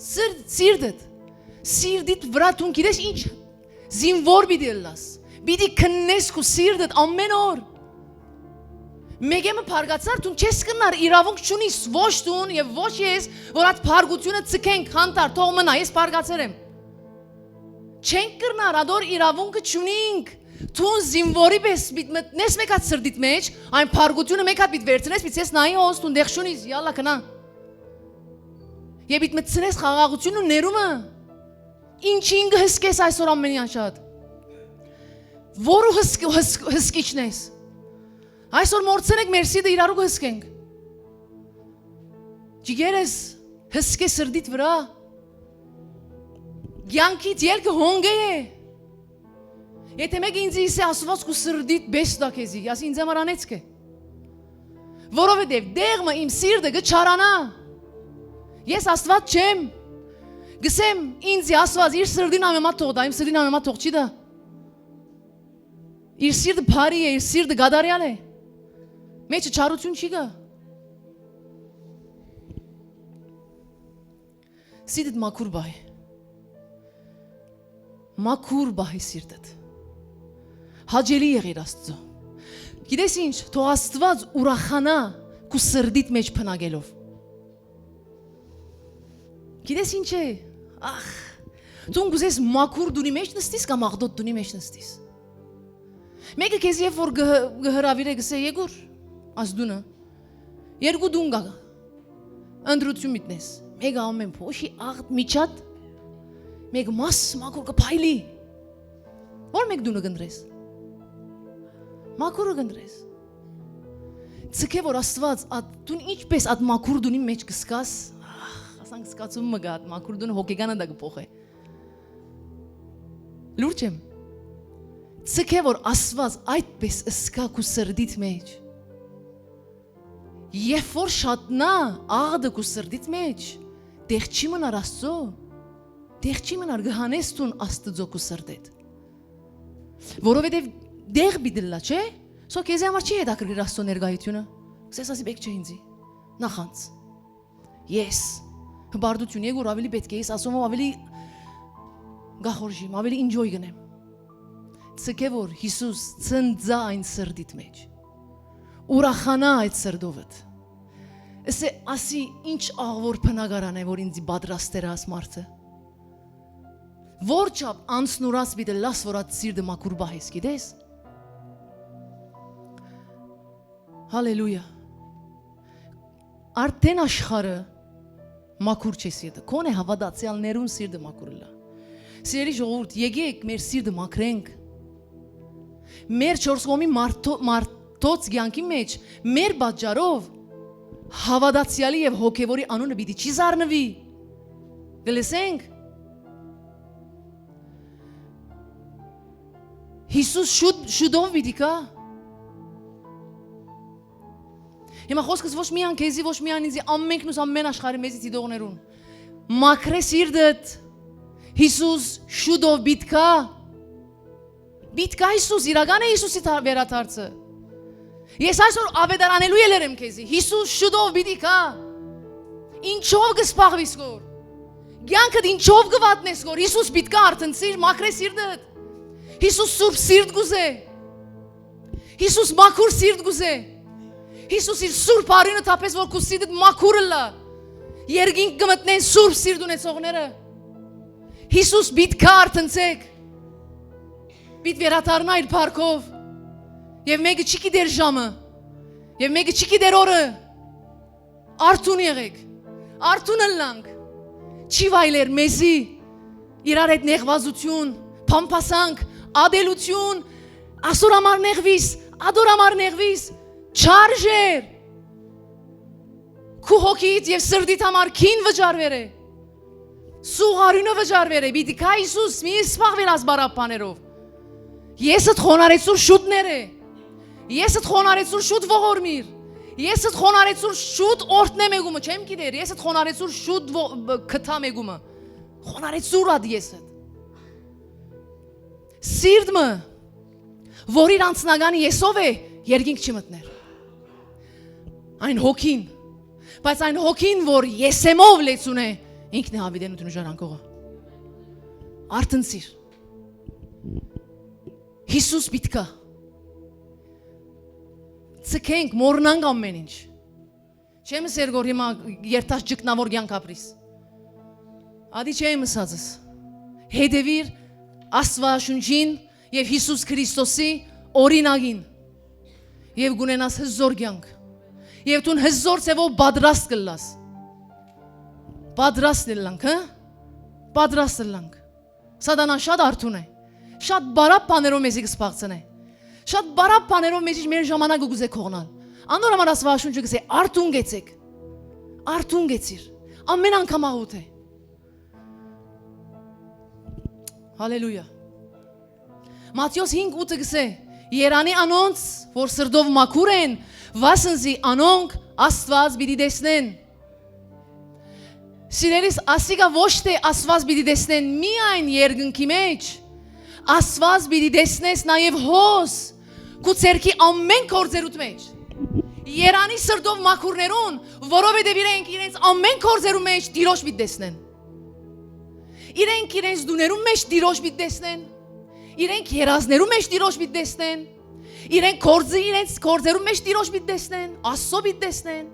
Սիր-, սիրտդ, սիրտիդ վրայ դուն գիտես ինչ, զինվոր պիտի ըլլաս, պիտի քննես քու սիրտդ ամէն օր։ Մէկէ մը բարկացար, դուն չես կրնար, իրաւունք չունիս, ոչ դուն եւ ոչ ես, որ այդ բարկությունը ձգենք, հանդարտ, թող մնայ, ես բարկացեր եմ։ Չենք կրնար, ադոր իրաւունքը չունինք։ Դուն զինվորի պէս պիտի մտնես մէկ հատ սրտիդ մէջ, այն բարկությունը մէկ հատ պիտի վերցնես, պիտի ես նայի հոս, դուն դեղ չունիս, յալլա, քնա։ Եւ պիտի մտցնես խաղաղությունն ու ներումը։ Ինչին կը հսկես այսօր ամենեան շատ։ Որու հսկ-, հսկ-, հսկիչն ես։ Այսօր մորցնենք մեր սիրտը իրարու կը հսկենք։ Ջիգերս, հսկե սրտիդ վրայ։ Կեանքիդ ելքը հոնկէ է։ Եթէ մէկը ինձ ըսէ, Աստուած քու սրտիդ պէս տայ քեզի, ասի, ինձ համար անեցք է։ Որովհետեւ դեղ մը իմ սիրտը կը չարանայ։ Ես Աստուած չեմ։ Կ'ըսեմ, ինձ Աստուած իր սրտին համեմատ թող տայ, իմ սրտին համեմատ թող չի տայ։ Իր սիրտը բարի է, իր սիրտը կատարեալ է։ Մեջը չարություն չի գայ։ Սիրտդ մաքուր պահի։ Մաքուր պահի սիրտդ։ Հաճելի եղիր Աստծո։ Գիտես ինչ, թող Աստուած ուրախանայ քու սրտիդ մէջ բնակելով։ Գիտես ինչ է, ախ, դուն կ'ուզես մաքուր դունի մէջ նստիս կամ աղտոտ դունի մէջ նստիս։ Մէկը քեզ երբ որ կը, կը հրաւիրէ, կ'ըսէ, «Եկուր, աս դունը»։ Երկու դուն կայ, ընտրութիւն մտնես։ Մէկը ամէն փոշի աղտ միջատ, մէկը մաս մաքուր կը փայլի։ Ո՞ր մէկ դունը կ'ընտրես։ Մաքուրը կ'ընտրես։ Ցկէ որ Աստուած, ատ, դուն ինչպէս ատ մաքուր դունի մէջ կ'սկաս, ախ, ասանք զգացում մը կայ, ատ մաքուր դունը հոգեկանը դա կը փոխէ։ Լուրջ եմ։ Ցկէ որ Աստուած այդպէս ըսկայ քու սրտիդ մէջ։ Երբ որ շատնայ աղտը քու սրտիդ մէջ, տեղ չի մնար Աստծո, տեղ չի մնար, կը հանես դուն Աստծո քու սրտէդ։ Որովհետև տեղ պիտի լա, չէ՞։ Սո քեզի համար չի հետաքրքիր Աստծո ներկայությունը։ Սես ասի, «Պէք չէ ինձի, նախանձ։ Ես հպարտություն, եկուր, ավելի պէտք է, ես ասոմով ավելի կախորժիմ, ավելի enjoy կ'ընեմ»։ Ցկէ որ Յիսուս ցնծայ այն սրտիդ մէջ, ուրախանայ այդ սրտովդ, ըսէ, ասի, «Ինչ աղ որ բնակարան է, որ ինձի պատրաստեր աս մարդը»։ Որչափ անցնուրաց պիտի լաս, որ այդ սիրտը մաքուր պահես, գիտես։ Հալելույա։ Արդեն աշխարհը մաքուր չէ սիրտը, քոնը հավատացյալներուն սիրտը մաքուր ըլլայ։ Սիրելի ժողովուրդ, եկեք մեր սիրտը մաքրենք։ Մեր չորս կողմի մարդո-, մարդոց կեանքի մէջ մեր պատճառով հավատացյալի եւ հոգեվորի անունը պիտի չի զարնուի։ Կը լսենք։ Յիսուս շուտ, շուտով պիտի գայ։ Հիմա խոսքս ոչ միայն քեզի, ոչ միայն ինձի, ամենքնուս ամեն աշխարհի մեզի դիտողներուն։ Մաքրե սիրտդ, Յիսուս շուտով պիտի գայ։ Պիտի գայ Յիսուս, իրական է Յիսուսի թա-, վերադարձը։ Ես այսօր ավետարանելու ելեր եմ քեզի, Յիսուս շուտով պիտի գայ։ Ինչով կը սպաղվիս գոր։ Կեանքդ ինչով կը վատնես գոր, Յիսուս պիտի գայ, արթնցիր, մաքրե սիրտդ։ Յիսուս սուրբ սիրտ կ'ուզէ։ Յիսուս մաքուր սիրտ կ'ուզէ։ Յիսուս իր սուրբ արիւնը թափեց, որ քու սիրտդ մաքուր ըլլայ։ Երկինք կը մտնեն սուրբ սիրտ ունեցողները։ Յիսուս պիտի գայ, արթնցէք։ Պիտի վերադառնայ իր փառքով։ Եւ մէկը չի գիտեր ժամը։ Եւ մէկը չի գիտեր օրը։ Արթուն եղէք, արթուն ըլլանք։ Չի վայելեր մեզի իրար հետ նեղուածութիւն, փամփասանք, ատելութիւն, ասոր համար նեղուիս, ադոր համար նեղուիս, չարժեր։ Քու հոգիդ եւ սրտիդ համար գին վճարուեր է։ Սուղ արիւնը վճարուեր է, պիտի գայ Յիսուս, մի զբաղուիր ասպարապ բաներով։ Ես ըդ խոնարհեցուր շուտ ները։ Ես ըդ խոնարհեցուր շուտ ողորմիր։ Ես ըդ խոնարհեցուր շուտ օրհնեմ եկումը, չեմ գիտեր, ես ըդ խոնարհեցուր շուտ ո-, բ-, կթամ եկումը։ Խոնարհեցուր ատ ես ըդ։ Սիրտ մը, որ իր անձնականի եսով է, երկինք չի մտներ։ Այն հոգին, բայց այն հոգին, որ եսեմով լեցուն է, ինքն է հավիտենութիւնը ժառանգողը։ Արթնցիր։ Յիսուս պիտի գայ։ Ցկենք, մոռնանք ամեն ինչ։ Չեմ ըսեր, որ հիմա երթաս ճգնավոր կյանք ապրիս։ Ադի չեմ ըսածս։ Հետևիր Աստուածաշունչին եւ Յիսուս Քրիստոսի օրինակին, եւ կունենաս հզոր կյանք։ Եւ դուն հզոր ձեւով պատրաստ կ'ըլլաս։ Պատրաստ ըլլանք, հա՞։ Պատրաստ ըլլանք։ Սատանան շատ արթուն է։ Շատ բարապ բաներով մեզի կ'սպաղցնէ։ Շատ բարապ բաներով մեզի մեր ժամանակը կ'ուզէ կողնալ։ Անոր համար Աստուածաշունչը կ'ըսէ. «Արթուն կեցեք»։ Արթուն կեցիր։ Ամեն անգամ աղոթ է։ Հալելույա։ Մատթէոս հինգ ութը կ'ըսէ. «Երանի անոնց, որ սրտով մաքուր են, վասն զի անոնք Աստուած պիտի տեսնեն»։ Սիրելիս, ասիկա ոչ թէ Աստուած պիտի տեսնեն միայն երկնքի մեջ, Աստուած պիտի տեսնես նաեւ հոս քու ձեռքի ամեն գործերուդ մեջ։ Երանի սրտով մաքուրներուն, որովհետեւ իրենք իրենց ամեն գործերու մեջ Տիրոջ պիտի տեսնեն։ Իրենք իրենց տուներու մեջ Տիրոջ պիտի տեսնեն։ Իրենք երազներու մեջ Տիրոջ պիտի տեսնեն։ Իրենք գործը, իրենց գործերու մեջ Տիրոջ պիտի տեսնեն, Աստծո պիտի տեսնեն։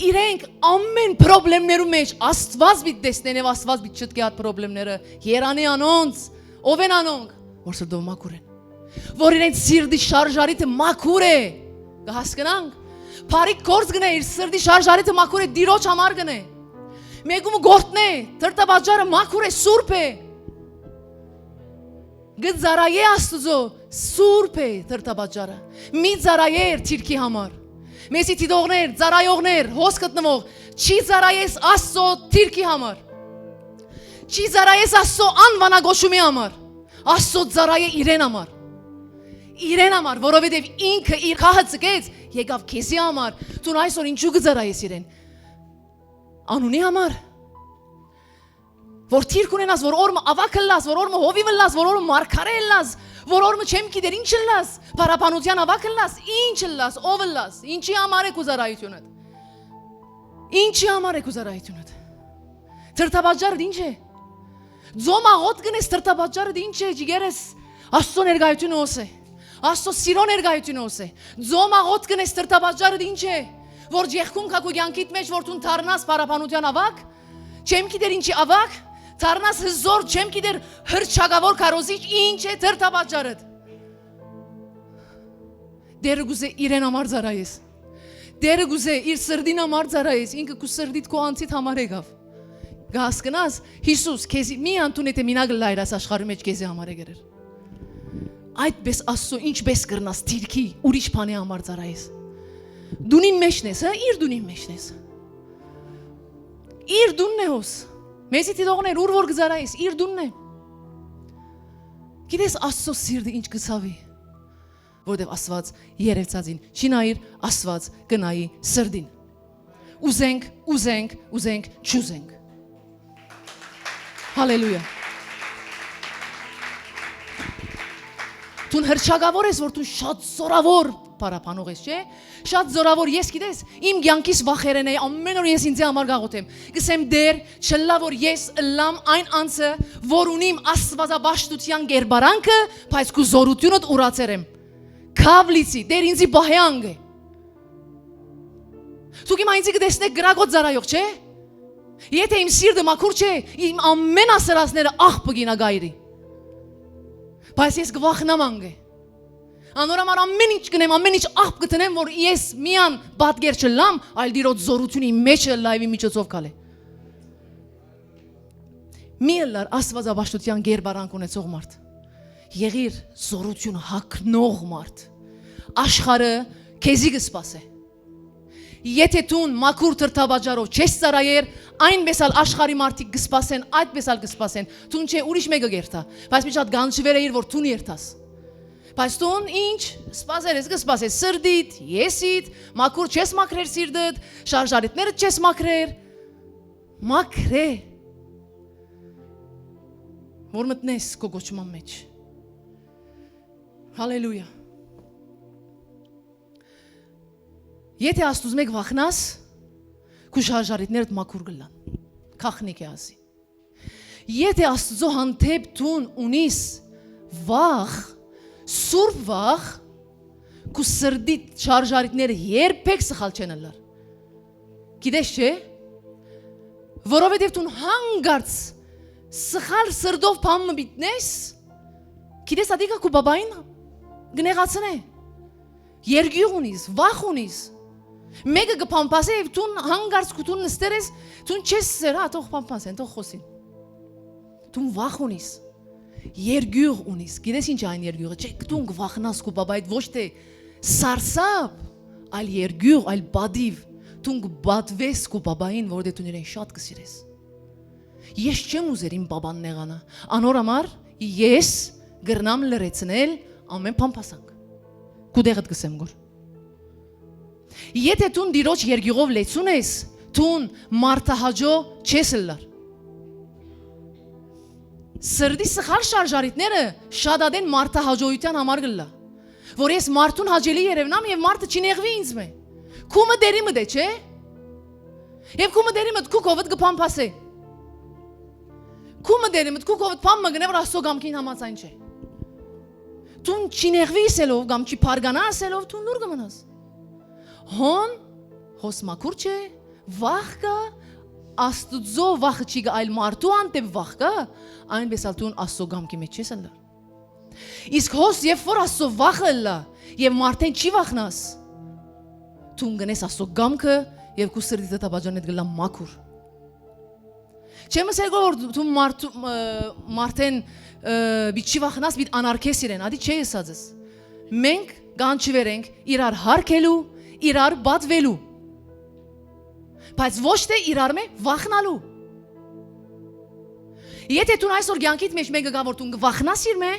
Իրենք ամեն պրոբլեմներու մեջ Աստուած պիտի տեսնեն եւ Աստուած պիտի չտկէ այդ պրոբլեմները։ Երանի անոնց, ո՞վ են անոնք, որ սրտով մաքուր են, որ իրենց սիրտի շարժարիթը մաքուր է։ Կը հասկնանք։ Բարի գործ կ'ընէ, իր սրտի շարժարիթը մաքուր է, Տիրոջ համար կ'ընէ։ Մեկումը գործ կ'ընէ, դրդապատճառը մաքուր է, սուրբ է։ Կը ծառայէ Աստուծոյ, սուրբ է դրդապատճառը։ Մի ծառայեր դիրքի համար։ Մեզի դիտողներ, ծառայողներ, հոս գտնուող, չի ծառայես Աստծո դիրքի համար։ Չի ծառայես Աստծո անվանակոչումի համար։ Աստծո ծառայէ իրեն համար։ Իրեն համար, որովհետեւ ինքը իր քահը ցկեց, եկաւ քեզի համար։ Դուն այսօր ինչու կը ծառայես իրեն։ Անունի համար։ Որ դիրք ունենաս, որ օրը մը աւագ ըլլաս, որ օրը մը հովիւ ըլլաս, որ օրը մը մարգարէ ըլլաս, որ օրը մը չեմ գիտեր ինչ ըլլաս, փառաբանութեան աւագ ըլլաս, ինչ ըլլաս, ով ըլլաս, ինչի համար է քու ծառայութիւնդ։ Ինչի համար է քու ծառայութիւնդ։ Դրդապատճառդ ինչ է։ Ձոմ աղոթ կ'ընես, դրդապատճառդ ինչ է, ջիգերս, Աստծո ներկայութիւնը հոս է։ Աստծո սիրո ներկայութիւնը հոս է։ Ձոմ աղոթ կ'ընես, դրդապատճառդ ինչ է, որ եղբուն գայ քու կեանքիդ մեջ, որ դուն դառնաս փառաբանութեան աւագ, չեմ գիտեր ինչի աւագ, դառնաս հզոր, չեմ գիտեր հռչակաւոր քարոզիչ, ինչ է դրդապատճառդ։ Տէրը կ'ուզէ իրեն համար ծառայես։ Տէրը կ'ուզէ իր սրտին համար ծառայես, ինքը քու սրտիդ քու անձիդ համար եկաւ։ Կը հասկնաս, Յիսուս քեզի մի անդուն եթե մինակ ըլլայր այս աշխարհի մեջ քեզի համար է գերեր։ Այդպես Աստծո ինչպես կրնաս դիրքի ուրիշ բանի համար ծառայես։ Դունին մեջն ես, հա, իր դունին մեջն ես։ Իր դունն է հոս։ Մեզի դիտողներ, ուր որ կը ծառայես, իր դունն է։ Գիտես, Աստծո սիրտը ինչ կը ցաւի, որտեւ Աստված երեւցածին չի նայիր, Աստված կը նայի սրտին։ Ուզենք, ուզենք, ուզենք, չուզենք։ Հալելույա։ Դուն հրճակավոր ես, որ դու շատ զորավոր փառաբանող ես, չէ՞։ Շատ զորաւոր ես, գիտես, իմ կեանքիս վախերէն է, ամէն օր ես ինծի համար կաղոթեմ։ Կ'ըսեմ, Տէր, չ'ըլլայ որ ես ըլլամ այն անձը, որ ունիմ աստուածապաշտութեան կերպարանքը, բայց քու զօրութիւնդ ուրացեր եմ։ Քաւ լիցի, Տէր, ինծի պահեանք է։ Դուք հիմա ինձի կը տեսնէք կրակոտ ծառայող, չէ՞։ Եթէ իմ սիրտը մաքուր չէ, իմ ամէն ասելածները աղբը կ'ինայ գայրի։ Բայց ես կը վախնամ անկէ։ Անոր համար ամէն ինչ կ'ընեմ, ամէն ինչ աղբ կը դնեմ, որ ես միան պատկեր չ'ըլլամ, այլ Տիրոջ զօրութիւնը իմ մէջը ըլլայ եւ իմ միջոցով քալէ։ Մի ըլլար աստուածապաշտութեան կերպարանք ունեցող մարդ։ Եղիր զօրութիւնը յագնող մարդ։ Աշխարհը քեզի կը սպասէ։ Եթէ դուն մաքուր դրդապատճառով չես ծառայեր, այնպէս ալ աշխարհի մարդիկ կը սպասեն, այդպէս ալ կը սպասեն։ Դուն չէ, ուրիշ մէկը կ'երթայ, բայց միշտ կանչուեր էիր, որ դուն երթաս։ Բայց դուն ինչ, սպասեր ես, կը սպասես սրտիդ, եսիդ, մաքուր չես մաքրեր սիրտդ, շարժառիթներդ չես մաքրեր, մաքրէ, որ մտնես քո կոչման մէջ։ Հալելույա։ Եթէ Աստուծմէ կը վախնաս, քու շարժառիթներդ մաքուր կ'ըլլան, գաղտնիք է ասի։ Եթէ Աստուծոյ հանդէպ դուն ունիս վախ, սուրբ վախ, քու սրտիդ շարժառիթները երբեք սխալ չեն ըլլար։ Գիտես չէ՞, որովհետեւ դուն հանկարծ սխալ սրտով բան մը պիտնես, գիտես, ատիկա քու բաբային կը նեղացնէ։ Երկիւղ ունիս, վախ ունիս։ Մէկը կը փամփասէ եւ դուն հանկարծ քու դուն նստեր ես, դուն չես սեր, հա, թող փամփասեն, թող խօսին։ Դուն վախ ունիս, երկիւղ ունիս։ Գիտես ինչ է այն երկիւղը, չէ՞, դուն կը վախնաս քու բաբայիդ ոչ թէ սարսափ, այլ երկիւղ, այլ պատիւ։ Դուն կը պատուես քու բաբային, որովհետեւ դուն իրեն շատ կը սիրես։ Ես չեմ ուզեր իմ բաբան նեղանայ։ Անոր համար ես կրնամ լրացնել ամէն փամփասանք։ Քու տեղդ կ'ըսեմ գոր։ Եթէ դուն Տիրոջ երկիւղով լեցուն ես, դուն մարդահաճոյ չես ըլլար։ Սրտի սխալ շարժառիթները շատ ատեն մարդահաճոյութեան համար կ'ըլլայ, որ ես մարդուն հաճելի երեւնամ եւ մարդը չի նեղուի ինձմէ։ Քու մտերիմդ է, չէ՞։ Եւ քու մտերիմդ քու քովդ կը փամփասէ։ Քու մտերիմդ քու քովդ բան մը կ'ընէ, որ Աստուծոյ կամքին համաձայն չէ։ Դուն չի նեղուի ըսելով կամ չի բարգանայ ըսելով, դուն լուր կը մնաս։ Հոն, հոս մաքուր չէ, վախ կայ, Աստուծոյ վախը չի կայ, այլ մարդու հանդէպ վախ կայ, այնպէս ալ դուն Աստուծոյ կամքի մէջ չես ըլլար։ Իսկ հոս, երբ որ Աստուծոյ վախը ըլլայ եւ մարդէն չի վախնաս, դուն կ'ընես Աստուծոյ կամքը եւ քու սրտի դատապաճանեդ կ'ըլլայ մաքուր։ Չեմ ըսեր գոր, որ դու մարդու, ը, մարդէն, ը, պիտի չի վախնաս, պիտի անարգես իրեն, ատի չէ ըսածս։ Մենք կանչուեր ենք իրար հարգելու, իրար պատուելու, բայց ոչ թէ իրարմէ վախնալու։ Եթէ դուն այսօր կեանքիդ մէջ մէկը կայ, որ դուն կը վախնաս իրմէ,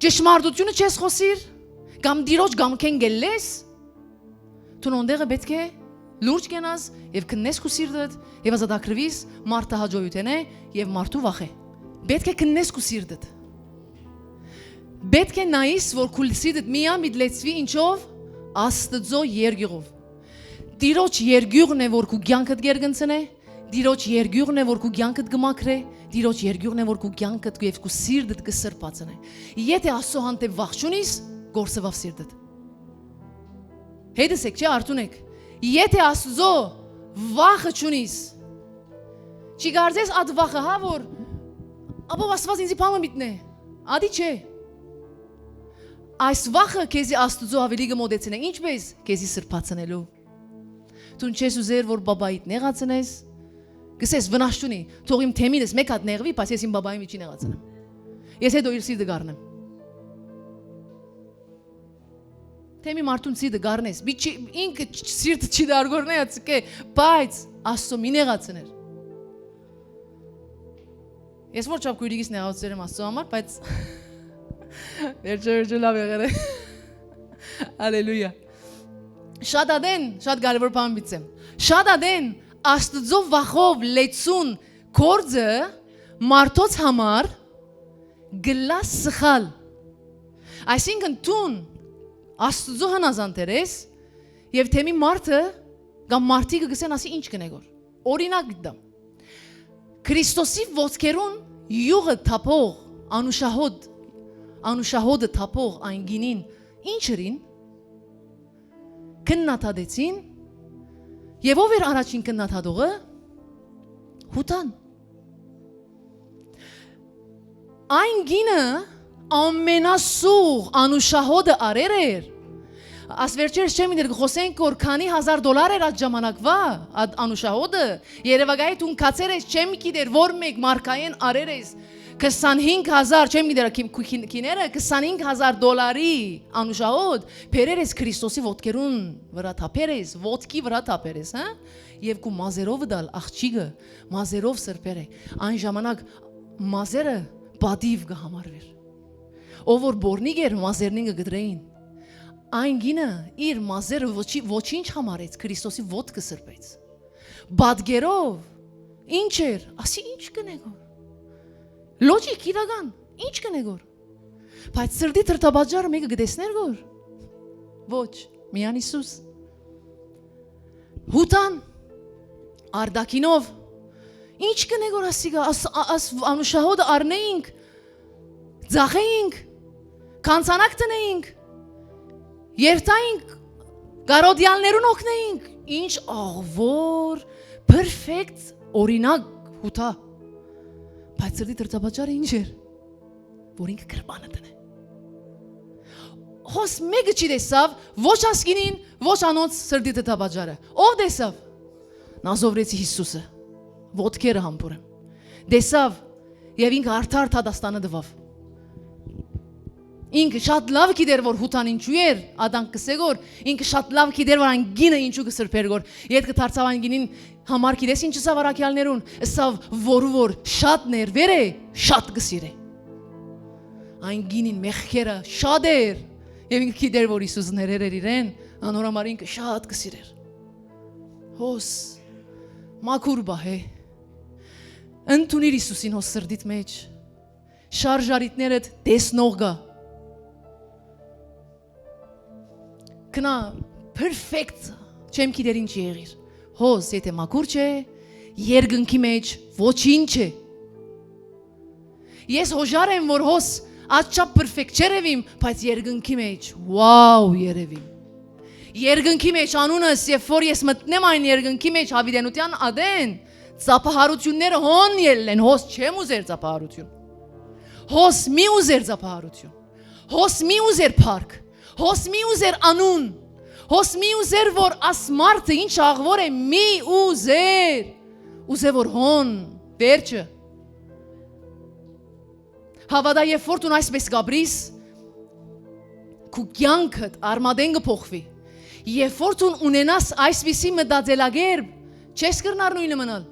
ճշմարտությունը չես խօսիր, կամ Տիրոջ կամքէն կ'ելլես, դուն յոն տեղը պէտք է լուրջ կենաս եւ քննես քու սիրտդ եւ ազատագրուիս մարդահաճոյութենէ եւ մարդու վախէ։ Պէտք է քննես քու սիրտդ։ Պէտք է նայիս, որ քու սիրտդ միայն պիտի լեցուի ինչով, Աստուծոյ երկիւղով։ Տիրոջ երկիւղն է, որ քու կեանքդ կ'երկնցնէ, Տիրոջ երկիւղն է, որ քու կեանքդ կը մաքրէ, Տիրոջ երկիւղն է, որ քու կեանքդ եւ քու սիրտդ կը սրբացնէ։ Եթէ Աստուծոյ հանդէպ վախ չունիս, կորսուաւ սիրտդ։ Հետս եք, չէ՞, արթուն եք։ Եթէ Աստուծոյ վախը չունիս, չի կարծես ատ վախը, հա, որ, ապով Աստուած ինձի փամը միտնէ, ատի չէ։ Այս վախը քեզի Աստուծոյ աւելի կը մոտեցնէ, ինչպէս, քեզի սրբացնելով։ Դուն չես ուզեր, որ բաբայիդ նեղացնես, կ'ըսես, վնաս չունի, թող իմ թեմինս մէկ հատ նեղուի, բայց ես իմ բաբային մի չի նեղացնեմ։ Ես հետո իր սիրտը կ'առնեմ։ Թեմի մարդուն սիրտը կ'առնես, մի չի, ինքը չ-, սիրտը չի դարգորնե, ացկե, բայց Աստծո մի նեղացներ։ Ես որ չափ քույրիկիս նեղացրել եմ Աստծո համար, բայց վերջը, վերջը լավ եղել է։ Ալելույա։ Շատ ատեն, շատ կարևոր բան պիտի ասեմ։ Շատ ատեն Աստծո վախով լեցուն գործը մարդոց համար գլա սխալ։ Այսինքն դուն Աստուծոյ հնազանդ երես, եւ թեմի մարդը կամ մարդիկը կ'ըսեն, ասի, ինչ կ'ընենք որ։ Օրինակ կ'տամ։ Քրիստոսի ոտքերուն իւղը թափող, անուշահոտ, անուշահոտը թափող այն կինին ինչ ըրին, քննադատեցին, եւ ով էր առաջին քննադատողը։ Յուդան։ Այն կինը ամենասուղ անուշահոտը արեր էր։ Աս վերջերս չեմ գիտեր, կը խօսենք որ քանի հազար դոլար էր այդ ժամանակվա, այդ անուշահոտը։ Երեւակայ դուն գացեր ես, չեմ գիտեր որ մէկ մարկայէն արեր ես քսանհինգ հազար, չեմ գիտեր, քին-, քին-, քիները, քսանհինգ հազար դոլարի անուշահոտ, բերեր ես Քրիստոսի ոտքերուն վրայ թափեր ես, ոտքի վրայ թափեր ես, հա։ Եւ քու մազերովդ ալ աղջիկը, մազերով սրբեր է։ Այն ժամանակ մազերը պատիւ կը համարուեր։ Ով որ բորնիկ էր, մազերնին կը կտրեին։ Այն կինը իր մազերը ոչի-, ոչինչ համարեց, Քրիստոսի ոտքը սրբեց։ Պատկերով, ինչ էր, ասի, ինչ կ'ընենք որ։ Լոճիկ, իրական, ինչ կ'ընենք որ։ Բայց սրտի դրդապատճառը մէկը կը տեսնե՞ր որ։ Ոչ, միայն Յիսուս։ Յուդան, արտաքինով, ինչ կ'ընենք որ ասիկա, աս, ա-, աս անուշահոտը առնեինք, ծախեինք, քանցանակ դնեինք, երթայինք, կարօտեալներուն օգնեինք, ինչ աղ որ, պերֆեկտ օրինակ Յուդա։ Բայց սրտի դրդապատճառը ինչ էր, որ ինքը կրպանը դնէ։ Հոս մէկը չի տեսաւ, ոչ ասկինին, ոչ անոնց սրտի դրդապատճառը։ Ո՞վ տեսաւ։ Նազովրեցի Յիսուսը, ոտքերը համբուրեմ, տեսաւ եւ ինքը արդար դատաստանը տուաւ։ Ինքը շատ լաւ գիտեր որ Յուդան ինչու էր, ադանք կ'ըսէ որ ինքը շատ լաւ գիտեր որ այն կինը ինչու կը սրբեր որ, ետքը դարձաւ այն կինին համար գիտես ինչ ըսաւ առաքեալներուն, ըսաւ որու որ շատ ներուեր է, շատ կը սիրէ։ Այն կինին մեղքերը շատ էր, եւ ինքը գիտեր որ Յիսուս ներեր էր իրեն, անոր համար ինքը շատ կը սիրեր։ Հոս, մաքուր պահ է, ընդունիր Յիսուսին հոս սրտիդ մեջ, շարժարիթներդ տեսնող գայ։ Կնա պերֆեկտ, չեմ գիտեր ինչ եղիր։ Հոս, եթե մաքուր չէ, երկնքի մեջ ոչինչ է։ Ես հոժար եմ որ հոս աչափ պերֆեկտ չերևիմ, բայց երկնքի մեջ, wow, երևիմ։ Երկնքի մեջ անունս, երբ որ ես մտնեմ այն երկնքի մեջ, հավիտենութեան ատեն, ծափահարությունները հոն ելլեն, հոս չեմ ուզեր ծափահարություն։ Հոս մի ուզեր ծափահարություն։ Հոս մի ուզեր փառք։ Հոս մի ուզեր անուն։ Հոս մի ուզեր որ աս մարդը ինչ աղ որ է, մի ուզեր։ Ուզե որ հոն վերջը։ Հաւատայ, երբ որ դուն այսպես կ'ապրիս, քու կեանքդ արմատէն կը փոխուի։ Երբ որ դուն ունենաս այսպիսի մտածելակերպ, չես կրնար նոյնը մնալ։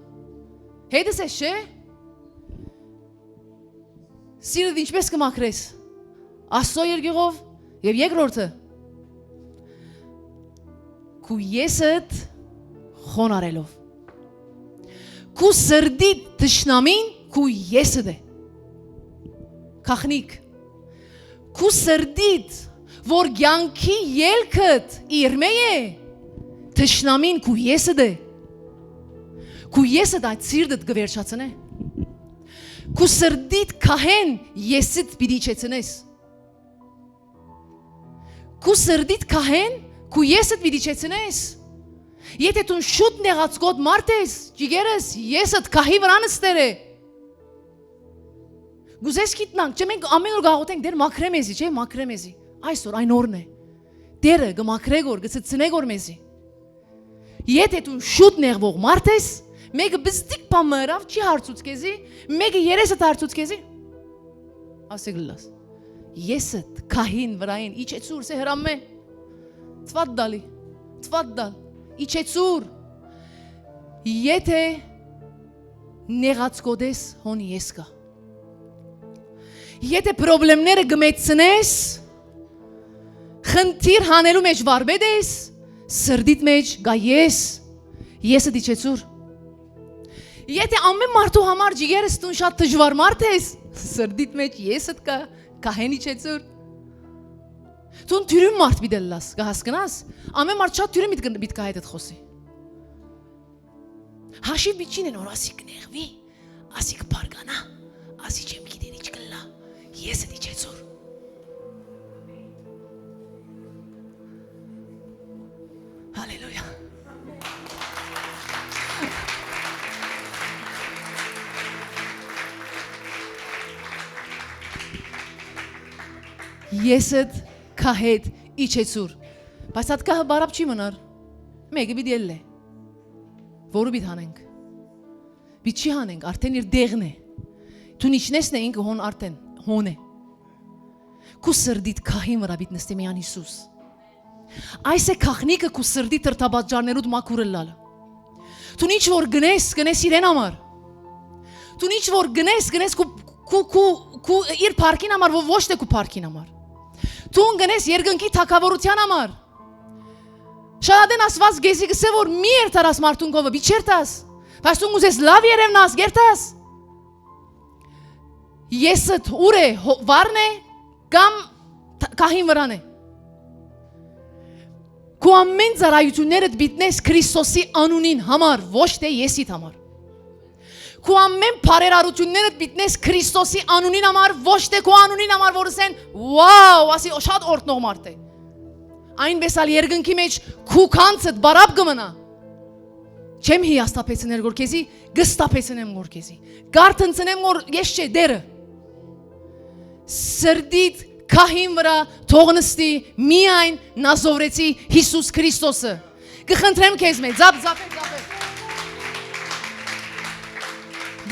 Հետս ես, չէ՞։ Սիրտ ինչպես կը մաքրես։ Աստծո երկեղով, եւ երկրորդը, քու եսդ խոնարելով։ Քու սրտիդ թշնամին քու եսդ է։ Գաղտնիք։ Քու սրտիդ, որ կեանքի ելքդ իրմէ է, թշնամին քու եսդ է։ Քու եսդ այդ սիրտդ կը վերջացնէ։ Քու սրտիդ քահեն եսդ պիտի իջեցնես։ Քու սրտիդ քահեն քու եսդ պիտի իջեցնես։ Եթե դուն շուտ նեղացկոտ մարդ ես, ջիգերս, եսդ քահի վրան ստեր է։ Գուզես գիտնանք, չէ, մենք ամեն օր գաղութենք, Տեր, մաքրե մեզի, չէ, մաքրե մեզի։ Այսօր այն օրն է։ Տերը կը մաքրե գոր, կը ցցնե գոր մեզի։ Եթե դու շուտ նեղվող մարդ ես, մեկը բզդիկ բան մը ըրաւ, չի հարցուց քեզի, մեկը երեսը հարցուց քեզի, ասի գլաս։ Եսդ քահին վրային իջեցուր, սե հրամե, թվատդալի, թվատդալ, իջեցուր, եթե նեղացկոտ ես, հոն ես կա։ Եթե պրոբլեմները գմեցնես, խնդիր հանելու մեջ վարպետ ես, սրդիդ մեջ գա ես, եսը դիչեցուր։ Եթե ամեն մարդու համար ջիգերս դուն շատ դժվար մարդ ես, սրդիդ մեջ եսդ կա, կահեն իջեցուր։ Դուն դիւրին մարդ պիտի ըլլաս, կը հասկնաս։ Ամէն մարդ շատ դիւրին պիտի, պիտի կայ հետդ խօսի։ Հաշիւ պիտի չինեն որ ասիկ նեղուի, ասիկ բարգանայ, ասի չեմ գիտեր ինչ կ'ըլլայ, ես ըլի չեցուր։ Հալելույա։ Ես ըդ քա հետ իջեցուր։ Բայց ատկահը բարապ չի մնար։ Մեկը պիտի ելլէ։ Որու պիտի հանենք։ Պիտի չի հանենք, արդեն իր դեղն է։ Դուն իջնես նե ինքը հոն արդեն, հոն է։ Քու սրդիդ քահին վրա պիտի նստի միան Յիսուս։ Այս է գաղտնիքը քու սրդի թրթապատճառներուդ մաքուր ըլլալը։ Դուն ինչ որ գնես, գնես իրեն համար։ Դուն ինչ որ գնես, գնես քու, քու, քու, քու իր փառքին համար, ո-, ոչ թե քու փառքին համար։ Դուն գնես երկնքի թագաւորութեան համար։ Շատ ատեն Աստուած գեզի գսե որ մի երթար աս մարդուն կովը, մի չերթաս։ Բայց դուն ուզես լաւ երևնաս, գերթաս։ Եսդ ուր է, հո-, վարն է, կամ տ-, քահին վրան է։ Քու ամեն ծառայութիւններդ պիտնես Քրիստոսի անունին համար, ոչ թե եսիդ համար։ Քու ամեն բարերարութիւններդ պիտնես Քրիստոսի անունին համար, ոչ թե քու անունին համար, որ ասեն, «Վաու, ասի, շատ օրհնող մարդ է»։ Այնպէս ալ երկնքի մէջ քու քանցդ բարապ կը մնայ։ Չեմ հիասթափեցներ գոր քեզի, կը սթափեցնեմ գոր քեզի։ Կարթնցնեմ գոր ես չէ, դերը։ Սրդիդ քահին վրա թող նստի միայն Նազովրեցի Յիսուս Քրիստոսը։ Կը խնդրեմ քեզ մէ, ձապ, ձապ, ձապ։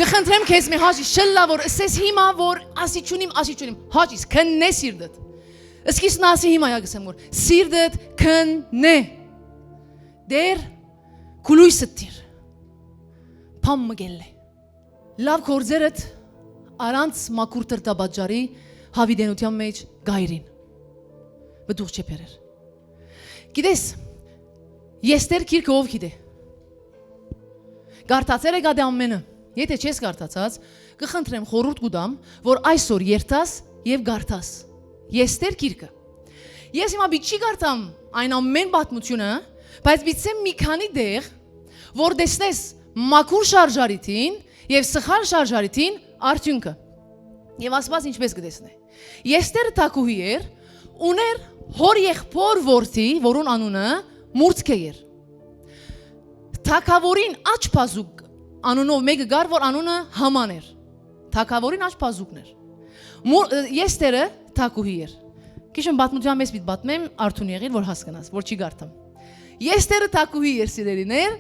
Կը խնդրեմ քեզ մէ, հաճի, շլլա որ ըսես հիմա որ ասի չունիմ, ասի չունիմ։ Հաճիս, քննե սիրտդ։ Սկիզբն ասի հիմա յա գսեմ որ սիրտդ քննե։ Դեր, քու լոյսդ դիր։ Փամ մը գելլե։ Լաւ գործերդ առանց մաքուր թրթապատճառի յաւիտենութեան մէջ գայրին։ Պտուղ չէ բերեր։ Գիտես, Եստեր գիրքը ով գիտէ։ Կարդացեր եք ատե ամենը։ Եթե չես կարդացած, կը խնդրեմ, խորհուրդ կու տամ, որ այսօր երթաս եւ կարդաս Եստեր գիրքը։ Ես հիմա պիտի չի կարդամ այն ամեն պատմությունը, բայց պիտի սեմ մի քանի տեղ, որ տեսնես մաքուր շարժարիթին եւ սխալ շարժարիթին արդիւնքը։ Եւ Աստուած ինչպես կը տեսնէ։ Եստեր թագուհի էր, ուներ հոր եղբոր որդի, որուն անունը Մուրդքե էր։ Թագաւորին աջ բազուկ անունով մեկը կար, որ անունը Համան էր։ Թագաւորին աջ բազուկն էր։ Մուր-, ը, Եստերը թագուհի էր։ Քիչ մը պատմութեան մեզ պիտի պատմեմ, արթուն եղիր, որ հասկնաս, որ չի կարդամ։ Եստերը թագուհի էր, սիրելիներ,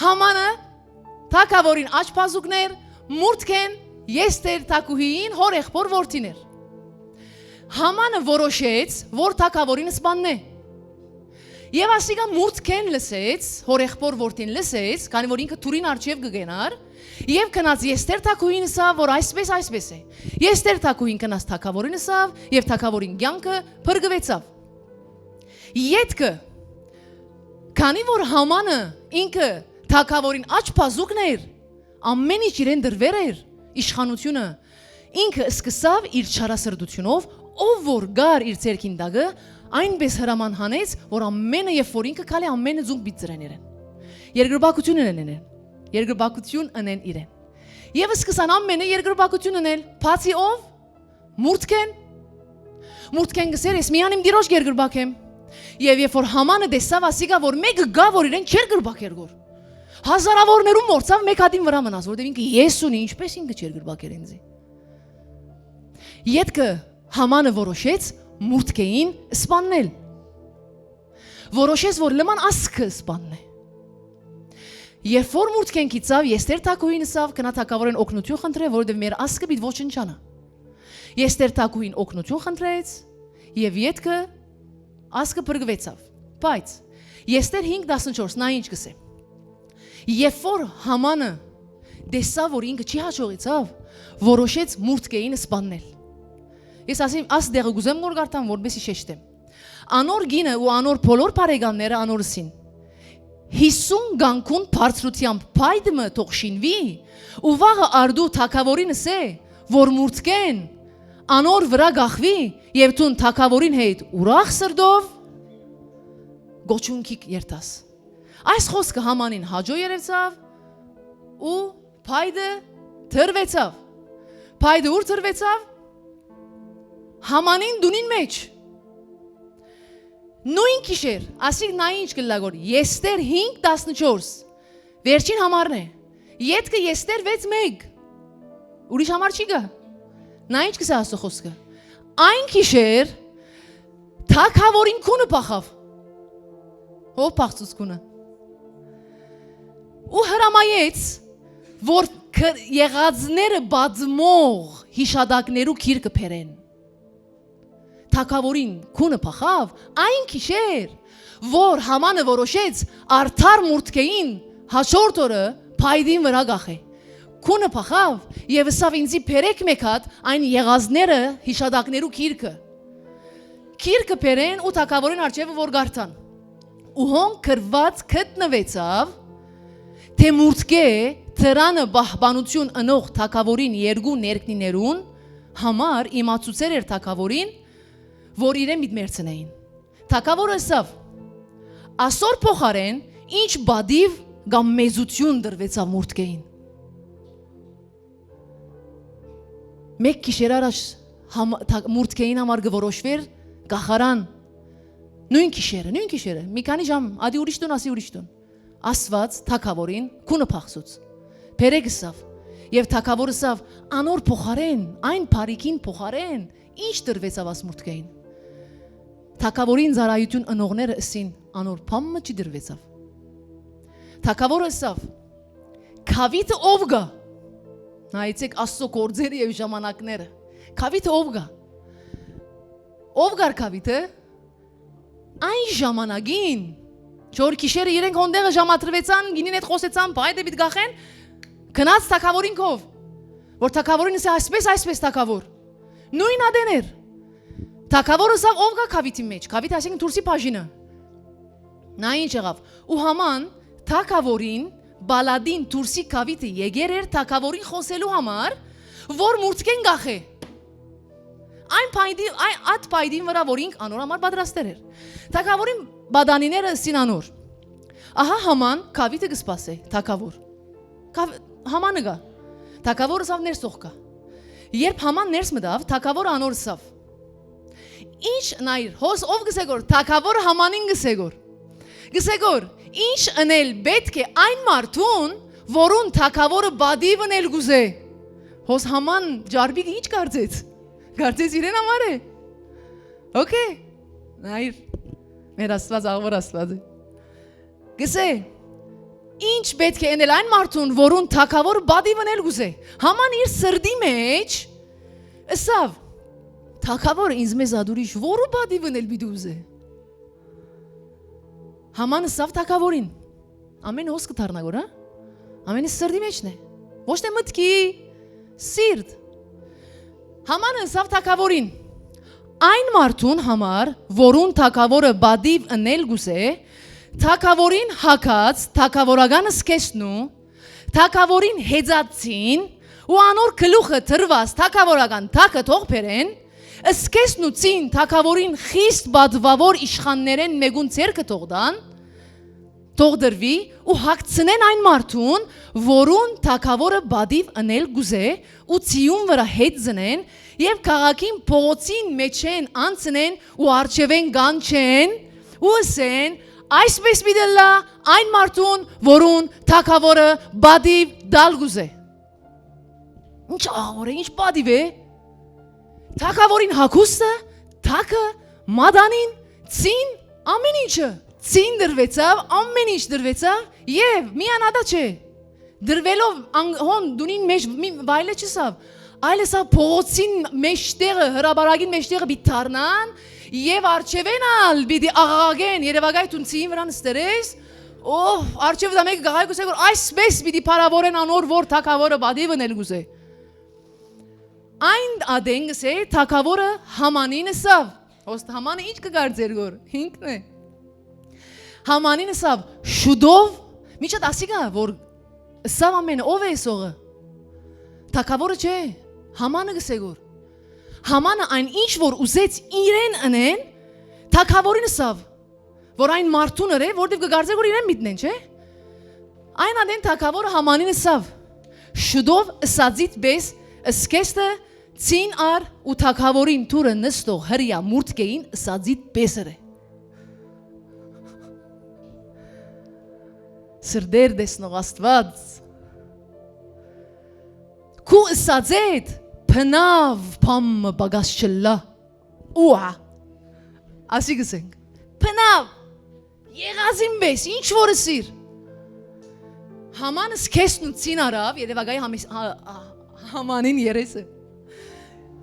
Համանը թագաւորին աջ բազուկն էր, Մուրդքեն Եստեր թագուհիին հոր եղբոր որդին էր։ Համանը որոշեց, որ թագաւորին սպաննէ։ Եւ ասիկա Մուրդքեն լսեց, հոր եղբոր որդին լսեց, քանի որ ինքը դուռին առջեւ կը գնար, եւ գնաց Եստեր թագուհին ըսաւ, որ այսպես, այսպես է։ Եստեր թագուհին գնաց թագաւորին ըսաւ, եւ թագաւորին կեանքը փրկուեցաւ։ Ետքը, քանի որ Համանը ինքը թագաւորին աջ բազուկն էր, ամեն ինչ իրեն տրուեր էր, իշխանութիւնը, ինքը սկսաւ իր չարասրտութիւնով, ով որ կար իր ձեռքին տակը, այնպես հրաման հանեց, որ ամենը, երբ որ ինքը քալէ, ամենը ձունկ պիտի ծրեն իրեն։ Երկրպագութիւն ընեն իրեն։ Երկրպագութիւն ընեն իրեն։ Եւ սկսան ամենը երկրպագութիւն ընել, բացի ով, Մուրդքեն։ Մուրդքեն գսեր, ես միան իմ տիրոջ կերկրպագ եմ։ Եւ երբ որ Համանը տեսաւ ասիկա, որ մեկը գա, որ իրեն չերկրպագ էր գոր, հազարաւորներուն մորցաւ, մեկ հատին վրա մնաց, որտեւ ինքը ես ունի, ինչպես ինքը չերկրպագեր ինձի։ Ետքը Համանը որոշեց Մուրդքեին սպաննել։ Որոշեց, որ լման ասքը սպաննէ։ Երբ որ Մուրդքեն գիծաւ, Եստեր թագուհին ըսավ, «Գնա թագաւորեն օգնութիւն խնդրէ, որովհետեւ մեր ասքը պիտի ոչնչանայ»։ Եստեր թագուհին օգնութիւն խնդրեց եւ ետքը ասքը փրկուեցաւ։ Բայց Եստեր հինգ տասնչորս, նա ինչ կսե։ Երբ որ Համանը տեսաւ, որ ինքը չի հաջողեցաւ, որոշեց Մուրդքեին սպաննել։ Ես ասեմ, աս դեղը կուզեմ որ կարդամ, որպեսի շեշտեմ։ Անոր կինը ու անոր բոլոր բարեկամները անոր ըսին. «Յիսուն կանգուն բարձրութեամբ փայտը մը թող շինուի, ու վաղը արդու թագաւորին ըսէ, որ Մուրդքեն անոր վրայ կախուի եւ դուն թագաւորին հետ ուրախ սրտով կոչունքի երթաս։ Այս խօսքը Համանին հաճոյ երեւցաւ ու փայտը տրուեցաւ։ Փայտը ո՞ւր տրուեցաւ։ Համանին տունին մէջ։ Նոյն գիշեր, ասիկ նայ ինչ կ'ըլլայ գոր, Եստեր հինգ տասնչորս, վերջին համարն է, ետքը Եստեր վեց մէկ, ուրիշ համար չի գա, նայ ինչ կ'ըսէ Աստուծոյ խօսքը։ Այն գիշեր թագաւորին քունը փախաւ, ո՞վ փախցուց քունը, ու հրամայեց, որ ք-, եղածները պատմող յիշատակներու գիրքը բերեն։ Թագաւորին քունը փախաւ այն գիշեր, որ Համանը որոշեց արդար մուրդքեին հաջորդ օրը փայտին վրայ կախէ։ Քունը փախաւ եւ ըսաւ. «Ինծի բերէք մէկ հատ այն եղածները յիշատակներու գիրքը»։ Գիրքը բերեն ու թագաւորին առջեւը որ կարդան։ Ու հոն գրուած գտնուեցաւ, թէ մուրդկէ դրանը պահպանութիւն ընող թագաւորին երկու ներքնիներուն համար իմացուցեր էր թագաւորին, որ իրեն միտմերցնէին։ Թագաւորը ըսաւ. «Ասոր փոխարէն ինչ պատիւ կամ մեծութիւն տրուեցաւ մուրդկէին»։ Մէկ գիշեր առաջ համ-, թա-, մուրդկէին համար կը որոշուէր կախարան։ Նոյն գիշերը, նոյն գիշերը, մի քանի ժամ, ադի ուրիշ տուն, ասի ուրիշ տուն։ Աստուած թագաւորին քունը փախցուց։ Բերեք ըսաւ։ Եւ թագաւոր ըսաւ. «Անոր փոխարէն, այն բարիքին փոխարէն, ինչ տրուեցաւ աս մուրդկէին»։ Թագաւորին ծառայութիւն ընողները ըսին. «Անոր բան մը չի տրուեցաւ»։ Թագաւորը ըսաւ. «Գաւիթը ո՞վ կայ»։ Նայեցէք Աստուծոյ գործերը եւ ժամանակները։ Գաւիթը ո՞վ կայ։ Ո՞վ կար գաւիթը։ Այն ժամանակին, չոր գիշերը իրենք հոն տեղը ժամադրուեցան, գինին հետ խօսեցան, փայտը պիտի կախեն, գնաց թագաւորին քով, որ թագաւորին ըսէ. «Այսպես, այսպես, թագաւոր»։ Նոյն ատեն էր։ Թագաւորը ըսաւ. «Ո՞վ կայ գաւիթին մէջ»։ Գաւիթը, այսինքն դուրսի բաժինը։ Նայ ինչ եղաւ։ Ու Համան թագաւորին պալատին դուրսի գաւիթը եկեր էր թագաւորին խօսելու համար, որ մուրդկէն կախէ։ Այն փայտի-, այն ատ փայտին վրայ, որ ինք անոր համար պատրաստեր էր։ Թագաւորին պատանիները ըսին անոր. «Ահա Համան գաւիթը կը սպասէ, թագաւոր»։ Գաv-, Համանը գայ։ Թագաւորը ըսաւ. «Ներս թող գայ»։ Երբ Համան ներս մտաւ, թագաւորը անոր ըսաւ. «Ինչ, նայիր, հոս ո՞վ կ'ըսէ գոր, թագաւորը Համանին կ'ըսէ գոր։ Կ'ըսէ գոր. ինչ ընել պէտք է այն մարդուն, որուն թագաւորը պատիւ ընել կ'ուզէ»։ Հոս Համան ճարպիկը ի՞նչ կարծեց։ Կարծես իրեն համար է։ Okay։ Նայիր, մեր Աստուած աղուր Աստուած է։ Կ'ըսէ. ինչ պէտք է ընել այն մարդուն, որուն թագաւորը պատիվ ընել կ'ուզէ։ Համան իր սրտի մէջ ըսաւ. «Թագաւորը ինձ մեզ ատուրիչ որու պատիվ ընել պիտի ուզէ»։ Համան ըսաւ թագաւորին. Ամեն հոս կը դառնայ գոր, հա։ Ամենը սրտի մեջն է, ոչ թե մտքի, սիրտ։ Համանը ըսաւ թագաւորին. այն մարդուն համար, որուն թագաւորը պատիվ ընել կ'ուզէ, թագաւորին հագած թագաւորական զգեստն ու թագաւորին հեծած ծին ու անոր գլուխը դրուած թագաւորական թագը թող բերեն, զգեստն ու ծին թագաւորին խիստ պատուաւոր իշխաններէն մէկուն ձեռքը թող տան, թող տրուի ու հագցնեն այն մարդուն, որուն թագաւորը պատիվ ընել կ'ուզէ, ու ծիուն վրայ հետ զնեն եւ քաղաքին փողոցին մէջէն անցնեն ու առջեւէն կանչեն ու ըսեն. «Այսպես պիտի ըլլայ այն մարդուն, որուն թագաւորը պատիվ տալ կ'ուզէ»։ Ինչ աղոր է, ինչ պատիվ է։ Թագաւորին հագուստը, թագը, մատանին, ծին, ամեն ինչը, ծին տրուեցաւ, ամեն ինչ տրուեցաւ, եւ միան ատա չէ։ Տրուելով ան-, հոն տունին մէջ մի վայլը չըսաւ, այլ ըսաւ փողոցին մէջտեղը, հրապարակին մէջտեղը պիտի դառնան եւ առջեւէն ալ պիտի աղաղակեն, երեւակայ դուն ծին վրան ստերես, ով առջեւը դա մեկը գաղայ կ'ուսե որ այսպես պիտի փառաւորեն անոր որ թագաւորը պատիվ ընել կ'ուզէ։ Այն ատեն կ'ըսէ թագաւորը Համանին ըսաւ, հոս Համանը ի՞նչ կը կարծէր գոր, ինքն է։ Համանին ըսաւ. «Շուտով», միշտ ասիկա որ ըսաւ ամենը, ո՞վ է ըսողը։ Թագաւորը չէ, Համանը կ'ըսէ գոր։ Համանը այն ինչ որ ուզեց իրեն ընեն, թագաւորին ըսաւ, որ այն մարդուն ըրէ, որտեւ կը կարծէ որ իրեն միտնեն, չէ՞։ Այն ատեն թագաւորը Համանին ըսավ. «Շուտով ըսածիդ պէս, սկեստը ցին առ ու թագաւորին դուռը նստող հրեայ մուրտքէին ըսածիդ պէս ըրէ»։ Սրտեր տեսնող Աստուած, քու ըսածէդ բնաւ բան մը պակաս չըլլայ։ Ու ա, ասի կ'ըսենք, բնաւ, եղածին պէս, ինչ որ ըսիր։ Համանը սկեսն ու ցին առաւ, երեւակայի Համի-, հա-, հա-, Համանին երեսը։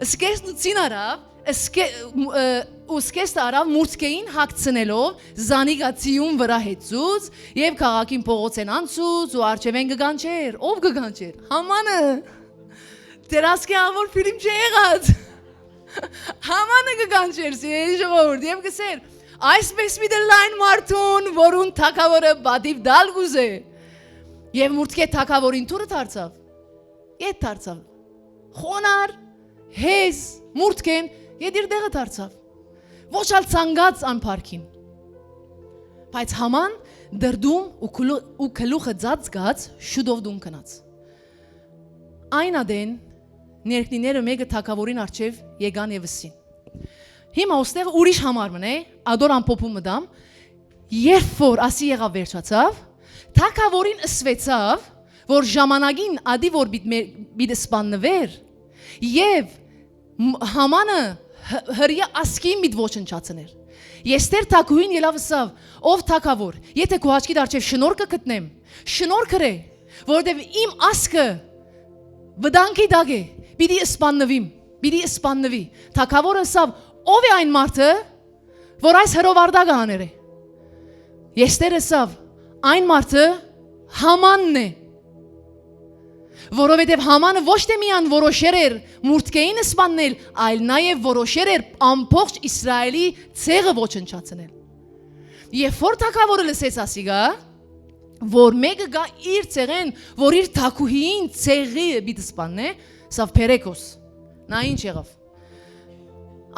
Սկեսն ու ցին առաւ, սկե-, մ-, ը, ու սկեսը առաւ մուրտքէին հագցնելով, զանիկա ձիուն վրայ հեծուց եւ քաղաքին փողոցէն անցուց ու առջեւէն կը կանչէր։ Ո՞վ կը կանչէր։ Համանը։ Դեռ ասկէ ահաւոր ֆիլմ չի եղած։ Համանը կը կանչէր, սիրելի ժողովուրդ, եւ կ'ըսէր. «Այսպէս պիտի լայն մարդուն, որուն թագաւորը պատիւ տալ կ'ուզէ»։ Եւ մուրտքէ թագաւորին դուռը դարձաւ։ Ետ դարձաւ։ Խոնար, հեզ, մուրտքէն, ետ իր տեղը դարձաւ։ Ոչ ալ ցանկաց անփառքին։ Բայց Համան դրդում ու գլու-, ու գլուխը ծածկած շուտով տուն գնաց։ Այն ատեն ներքնիները մէկը թագաւորին առջեւ եկան եւ ըսին. Հիմա ոստեղ ուրիշ համար մնէ, ադոր ամփոփում մտամ, երբ որ ասի եղաւ վերջացաւ, թագաւորին ըսուեցաւ, որ ժամանակին ադի որ պիտ մե-, պիտ սպաննվեր, եւ մ-, Համանը հ-, հրեայ ասկին պիտ ոչնչացներ։ Եստեր թագուհին ելաւ ըսաւ. «Ով թագաւոր, եթէ քու աչքիդ առջեւ շնորհքը գտնեմ, շնորհ ըրէ, որովհետեւ իմ ասկը վտանգի տակ է, պիտի սպաննվիմ, պիտի սպաննվի»։ Թագաւորը ըսաւ. «Ո՞վ է այն մարդը, որ այս հրովարտակը աներ է»։ Եստեր ըսաւ. «Այն մարդը Համանն է»։ Որովհետեւ Համանը ոչ թէ միայն որոշեր էր մուրտքէին սպաննել, այլ նաեւ որոշեր էր ամբողջ Իսրայելի ցեղը ոչնչացնել։ Երբ որ թագաւորը լսեց ասիկա, որ մէկը գայ իր ցեղէն, որ իր թագուհիին ցեղը պիտի սպաննէ, սա Փերեքոս։ Նա ինչ եղաւ։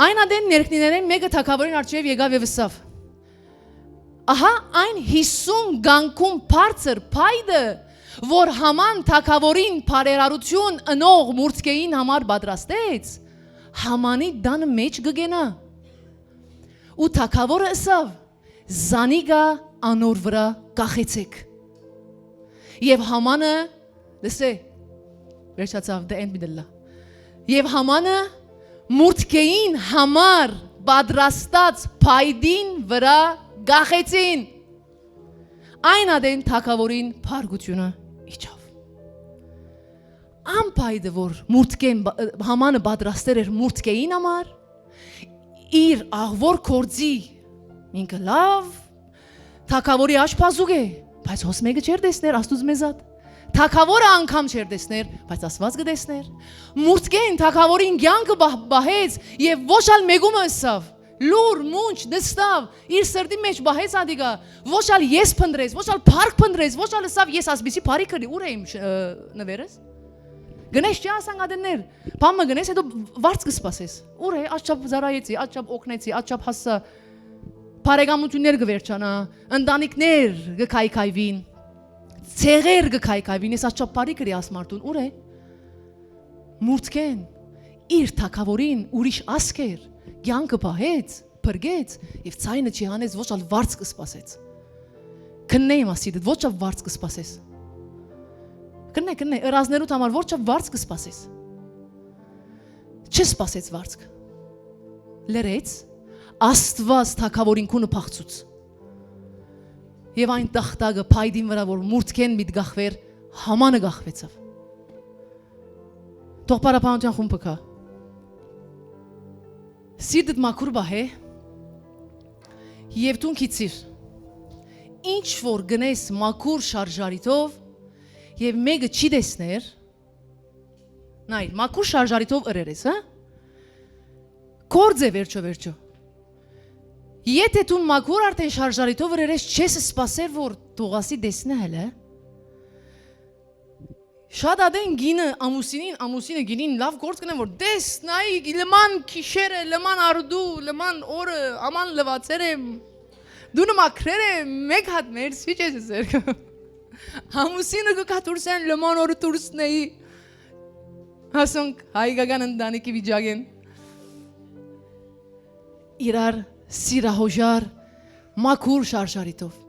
Այն ատեն ներքնիներէն մէկը թագաւորին առջեւ եկաւ եւ ըսաւ. «Ահա այն յիսուն կանգուն բարձր փայտը, որ Համան թագաւորին բարերարութիւն ընող մուրտքէին համար պատրաստեց, Համանի տանը մէջ կը կենայ»։ Ու թագաւորը ըսաւ. «Զանիկա անոր վրայ կախեցէք»։ Եւ Համանը, լսէ, վերջացաւ, the end պիտի ըլլայ։ Եւ Համանը մուրտքէին համար պատրաստած փայտին վրայ կախեցին։ Այն ատեն թագաւորին փառքութիւնը իջաւ։ Ան փայտը, որ մուրտքէն, Համանը պատրաստեր էր մուրտքէին համար, իր աղուոր գործի ինքը լաւ թագաւորի աջ բազուկ է, բայց հոս մէկը չէր տեսներ Աստուծմեզատ։ Թագաւորը անգամ չէր տեսներ, բայց Աստուած կը տեսներ։ Մուրտքէն թագաւորին կեանքը պահ-, պահեց եւ ոչ ալ մեկումը ըսաւ. «Լուր, մունջ, նստաւ, իր սրտի մէջ պահեց ադիկա, ոչ ալ ես փնտրեց, ոչ ալ փառք փնտրեց, ոչ ալ ըսաւ. "Ես ասպիսի բարի քրի, ո՞ւր է իմ շ-, ը, նվերս"։ Գնես չի ասանք ադեններ, բան մը գնես, հետո վարձ կը սպասես. "Ո՞ւր է, աչչապ զարայեցի, աչչապ օգնեցի, աչչապ հասա"։ Բարեկամութիւններ կը վերջանայ, ընտանիքներ կը քայքայուին, ցեղեր կը քայքայուին, ես աչչապ բարի քրի աս մարդուն, ո՞ւր է։ Մուրտքէն իր թագաւորին ուրիշ ասք էր, կեանքը պահեց, փրկեց եւ ցայնը չի հանեց, ոչ ալ վարձ կը սպասեց։ Քննե իմ ասիդդ, ոչ ալ վարձ կը սպասես։ Քննե, քննե, ըրազներուդ համար ոչ ալ վարձ կը սպասես։ Չսպասեց վարձք։ Լրեց, Աստուած թագաւորին քունը փախցուց։ Եւ այն տախտակը փայտին վրայ, որ մուրտքէն միտ գախվեր, Համանը գախվեցաւ։ Թող փառաբանության խումբը գայ։ Սիրտդ մաքուր պահէ եւ դուն գիցիր։ Ինչ որ գնես մաքուր շարժարիտով եւ մեկը չի տեսներ, նայ, մաքուր շարժարիտով ըրեր ես, հա՞։ Գործ է վերջո վերջո։ Եթե դուն մաքուր արդեն շարժարիտով ըրեր ես, չես սպասեր, որ թող ասի տեսնէ հələ։ Շատ ատեն կինը ամուսինին, ամուսինը կինին լաւ գործ կ'ընեն, որ տես, նայ, լման գիշերը, լման արդու, լման օրը, աման լուացեր եմ, տունը մաքրեր եմ, մէկ հատ մերսի չես ըսեր։ Ամուսինը կը գայ դուրսէն, լման օրը դուրս նեի, ասոնք հայկական ընտանիքի վիճակեն, իրար սիրահոժար, մաքուր շարժարիթով։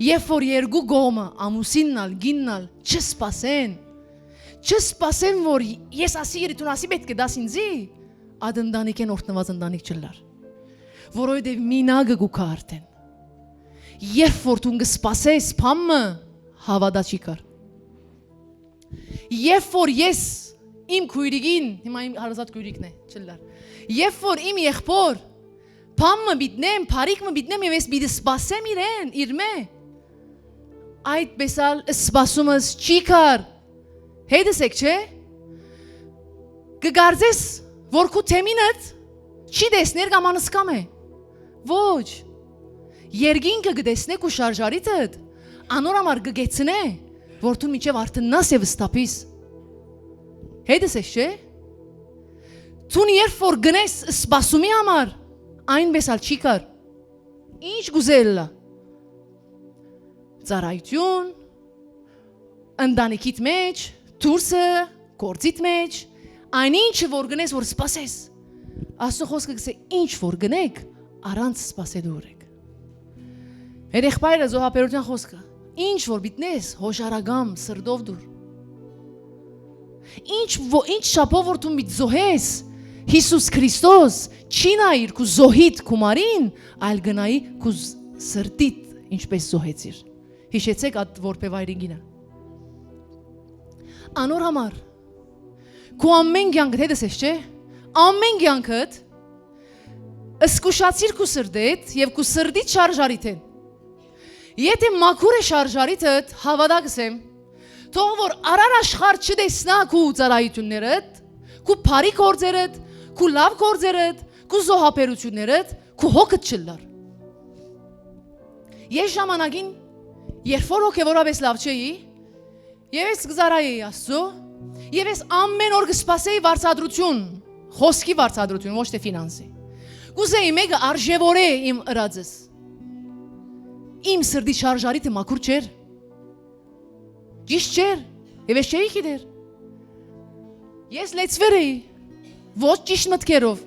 Երբ որ երկու կողմը, ամուսինն ալ, կինն ալ, չսպասեն, չսպասեն, որ ես ասի երիտուն, ասի պէտք է դաս ինձի, այդ ընտանիքէն օրհնուած ընտանիք չըլլար, որովհետեւ մինակը կու գայ արդեն։ Երբ որ դուն կը սպասես բան մը, հաւատա չի կար։ Երբ որ ես իմ քոյրիկին, հիմա իմ հարազատ քոյրիկն է, չըլլար, երբ որ իմ եղբոր բան մը պիտի նեմ, բարիք մը պիտի նեմ եւ ես պիտի սպասեմ իրեն, իրմէ, այդպէս ալ սպասումս չի կար։ Հետս եք, չէ՞։ Կը կարծես, որ քու թեմինդ չի տեսներ կամ անսկամ է։ Ոչ։ Երկինքը կը տեսնէ քու շարժարիթդ, անոր համար կը կեցնէ, որ դուն մինչեւ արթննաս եւ սթափիս։ Հետս ես, չէ՞։ Դուն երբ որ գնես սպասումի համար, այնպէս ալ չի կար։ Ինչ կ'ուզէ ըլլայ, ծառայութիւն, ընտանիքիդ մեջ, դուրսը, գործիդ մեջ, այն ինչը որ գնես, որ սպասես։ Աստուծոյ խօսքը կ'ըսէ, ինչ որ գնեք, առանց սպասելու ըրեք։ Երեխբայրը զոհաբերության խօսքը, ինչ որ պիտի նես, հոժարակամ սրտով դուր։ Ինչ ո-, ինչ չափով որ դու պիտի զոհես, Յիսուս Քրիստոս չի նայիր քու զոհիդ գումարին, այլ կը նայի քու զ-, սրտիդ ինչպես զոհեցիր։ Յիշեցեք այդ որբեվայրի կինը։ Անոր համար քու ամէն կեանքդ, հետս ես, չէ՞, ամէն կեանքդ զգուշացիր քու սրտեդ եւ քու սրտի շարժարիթէն։ Եթէ մաքուր է շարժարիթդ, հաւատա կ'ըսեմ, թող որ արար աշխարհ չտեսնայ քու ծառայութիւններդ, քու բարի գործերդ, քու լաւ գործերդ, քու զոհաբերութիւններդ, քու հոգդ չըլլար։ Ես ժամանակին, երբ որ հոգեորապէս լաւ չէի, եւ ես կը ծառայեի Աստծո, եւ ես ամէն օր կը սպասեի վարձատրութիւն, խօսքի վարձատրութիւն, ոչ թէ ֆինանսի։ Կ'ուզէի մէկը արժեւորէ իմ ըրածս։ Իմ սրտի շարժարիթը մաքուր չէր։ Ճիշդ չէր, եւ ես չէի գիտեր։ Ես լեցուեր էի, ոչ ճիշտ մտքերով։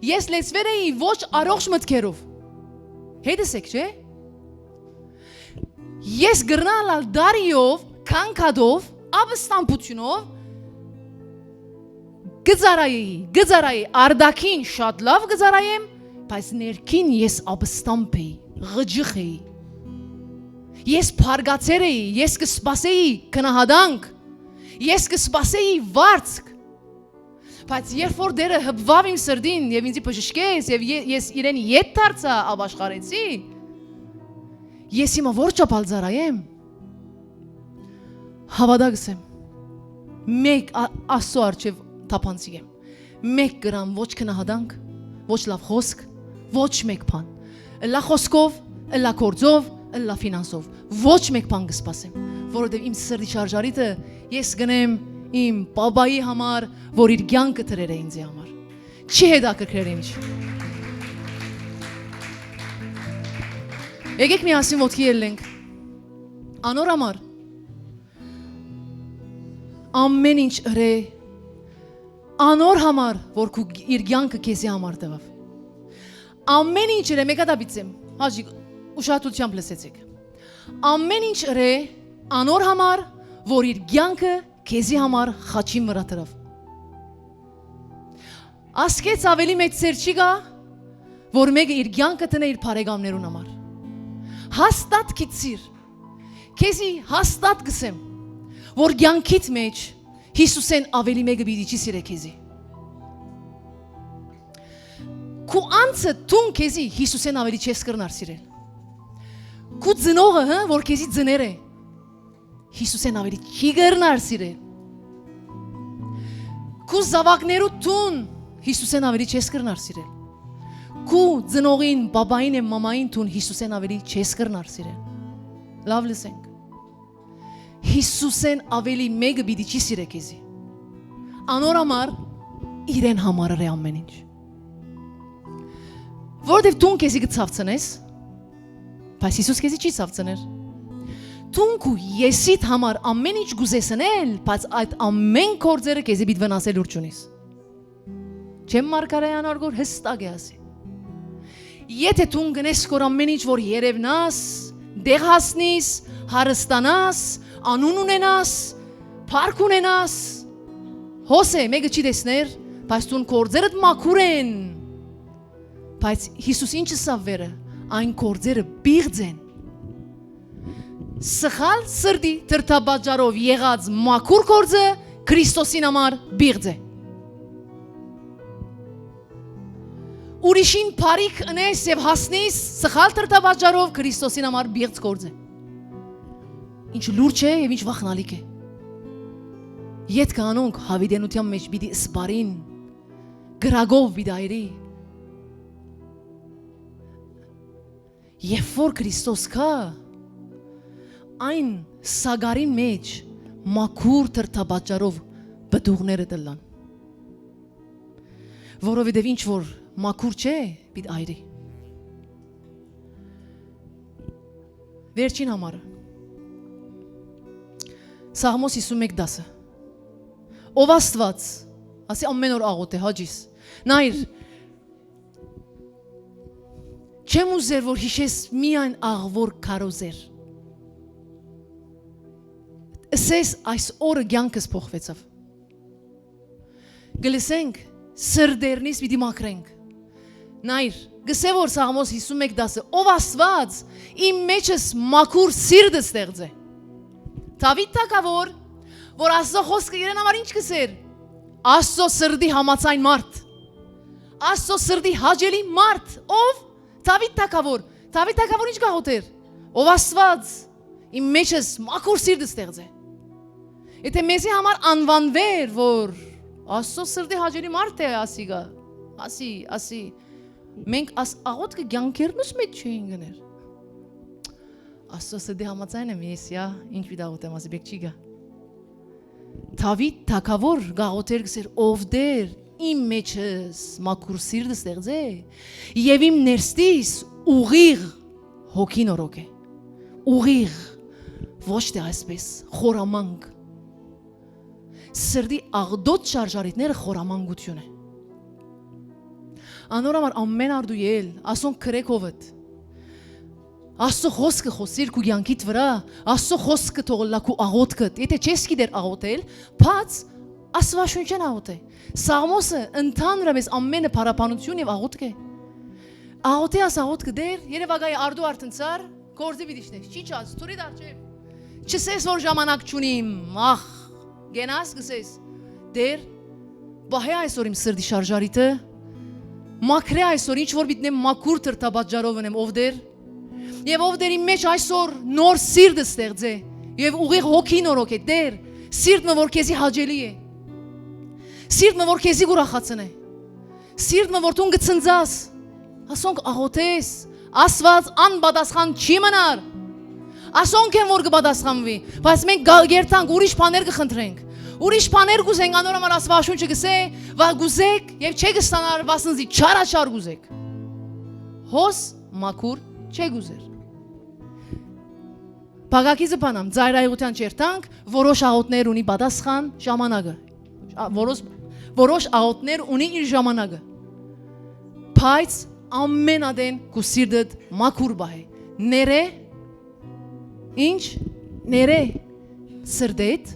Ես լեցուեր էի ոչ առողջ մտքերով։ Հետս եք, չէ՞։ Ես կրնայ ալ տարիով, քանքատով, ապստամբութիւնով կը ծառայեի, կը ծառայեի, արտաքին շատ լաւ կը ծառայեմ, բայց ներքին ես ապստամբ էի, ղճիղ էի։ Ես փառկացեր էի, ես կը սպասեի գնահատանք, ես կը սպասեի վարձք, բայց երբ որ Տէրը հպուաւ իմ սրտին եւ ինձի բժշկեց եւ ե-, ես իրեն ետ դարձայ, ապաշխարեցի, ես հիմա որ չափ ալ ծառայեմ, հաւատա կ'ըսեմ, մէկ ա-, Աստծո առջեւ թափանցիկ եմ, մէկ գրամ ոչ գնահատանք, ոչ լաւ խօսք, ոչ մէկ բան, ըլլայ խօսքով, ըլլայ գործով, ըլլայ ֆինանսով, ոչ մէկ բան կը սպասեմ, որովհետեւ իմ սրտի շարժարիթը ես կ'ընեմ իմ պապայի համար, որ իր կեանքը դրեր է ինձի համար։ Չի հետաքրքրեր ինչ։ Եկեք միասին ոտքի ելլենք։ Անոր համար, ամէն ինչ ըրէ, անոր համար, որ քու, իր կեանքը քեզի համար տուաւ։ Ամէն ինչ ըրէ, մեկա դա պիտի եմ, հաճի, ուշադրությամբ լսեցեք։ Ամէն ինչ ըրէ, անոր համար, որ իր կեանքը քեզի համար խաչին վրայ դրաւ։ Ասկէց ավելի մեծ սէր չի գա, որ մէկը իր կեանքը դնէ իր բարեկամներուն համար։ Հաստատ գիտցիր, քեզի հաստատ կ'ըսեմ, որ կեանքիդ մեջ Յիսուսէն ավելի մէկը պիտի չի սիրէ քեզի։ Քու անձը դուն քեզի Յիսուսէն ավելի չես կրնար սիրել։ Քու ծնողը, հը, որ քեզի ծներ է, Յիսուսէն ավելի չի կրնար սիրել։ Քու զաւակներու դուն Յիսուսէն ավելի չես կրնար սիրել։ Քու ծնողին, պապային եւ մամային դուն Յիսուսէն ավելի չես կրնար սիրել։ Լաւ լսենք։ Յիսուսէն աւելի մէկը պիտի չի սիրէ քեզի։ Անոր համար իրեն համար ըրէ ամէն ինչ։ Որովհետեւ դուն քեզի կը ցաւցնես, բայց Յիսուս քեզի չի ցաւցներ։ Դուն քու եսիդ համար ամէն ինչ կ'ուզես ընել, բայց այդ ամէն գործերը քեզի պիտի վնասել ուրջ ունիս։ Չեմ մարգարեան արգոր հստակ է ասի։ Եթե դուն գնես կոր ամեն ինչ որ երևնաս, դեղ հասնիս, հարստանաս, անուն ունենաս, փառք ունենաս, հոս է, մեկը չի տեսներ, բայց դուն գործերդ մաքուր են։ Բայց Յիսուս ինչ ըսաւ վերը, այն գործերը պիղծ են։ Սխալ սրտի դրդապատճառով եղած մաքուր գործը Քրիստոսին համար պիղծ է։ Ուրիշին բարիք ընես եւ հասնիս սխալ դրդապատճառով Քրիստոսին համար պիղծ գործ է։ Ինչ լուրջ է եւ ինչ վախնալիք է։ Ետքը անոնք յաւիտենութեան մէջ պիտի սպառին, կրակով պիտի այրի։ Երբ որ Քրիստոս գայ, այն սագարին մէջ մաքուր դրդապատճառով պտուղները տլան։ Որովհետեւ ինչ որ մաքուր չէ, պիտի այրի։ Վերջին համարը։ Սաղմոս հիսուն մէկ դասը։ Ով Աստուած, ասի, ամեն օր աղօթ է, հաճիս։ Նայր, չեմ ուզեր որ յիշես միայն աղ որ քարոզեր։ Ըսես այս օրը կյանքս փոխվեցաւ։ Կը լսենք, սրտերնից պիտի մաքրենք։ Նայր, գսե որ Սաղմոս հիսուն մէկ դասը, ով Աստուած իմ մեջս մաքուր սիրտը ստեղծե։ Դաւիթ թագաւոր, որ Աստծո խոսքը իրեն համար ինչ կսեր։ Աստծո սրտի համաձայն մարդ։ Աստծո սրտի հաճելի մարդ, ով Դաւիթ թագաւոր։ Դաւիթ թագաւոր ինչ կաղոթեր։ Ով Աստուած իմ մեջս մաքուր սիրտ ստեղծե։ Եթե մեզի համար անվանվեր որ Աստծո սրտի հաճելի մարդ է ասիկա, ասի, ասի, մենք աս աղոթքը կյանքերնուս մեջ չէին գներ։ Աստծո սրտի համաձայն եմ ես, յա, ինչ պիտի աղոթեմ, ասի, բեք չի գա։ Դաւիթ թագաւոր գաղոթեր գսեր, ով Տեր, իմ մեջս մաքուր սիրտ ստեղծե, եւ իմ ներսիս ուղիղ հոգի նորոգ է։ Ուղիղ, ոչ թե այսպես, խորամանկ։ Սրտի աղտոտ շարժարիտները խորամանկություն է։ Անոր համար ամեն արդու ել, ասոնք քրեքովդ։ Աստծո խոսքը խօսիր քու կյանքիդ վրա, Աստծո խոսքը թող ըլլայ քու աղոթքդ։ Եթե չես գիտեր աղոթել, բաց Աստուաշունչէն աղոթէ։ Սաղմոսը ընդհանրապես ամենը փառաբանություն եւ աղոթք է։ Աղոթէ աս աղոթքը Տեր, երեւակայ արդու արդնցար, գործի պիտի շնես, չի չած, թուրի դար չէ։ Չսես որ ժամանակ չունիմ, ախ, գենաս գսես, Տեր, պահէ այսօր իմ սրտի շարժարիտը, մաքրէ այսօր, ինչ որ պիտի մաքուր թրթապատճառով ընեմ, ով Տեր, եւ ով Տեր իմ մեջ այսօր նոր սիրտ ստեղծէ, եւ ուղիղ հոգի նորոգ է, Տեր, սիրտ մը որ քեզի հաճելի է, սիրտ մը որ քեզի կուրախացնէ, սիրտ մը որ դուն գցնձաս, ասոնք աղոթես, Աստուած անպատասխան չի մնար, ասոնք են որ կպատասխանվի, բայց մենք գ-, գերտանք, ուրիշ բաներ կխնդրենք, ուրիշ բաներ կուզենք, անոր համար Աստուաշունչը գսե, վա կուզեք եւ չեք ստանար, վասնզի չարաչար կուզեք, հոս մաքուր չեք ուզեր։ Բակակիցը բանամ, ծայրայողութեան չերթանք, որոշ աղոթներ ունի պատասխան ժամանակը, ա-, որոշ, որոշ աղոթներ ունի իր ժամանակը, բայց ամենատեն քու սիրտդ մաքուր պահէ, ներէ, ինչ, ներէ, սրտեդ,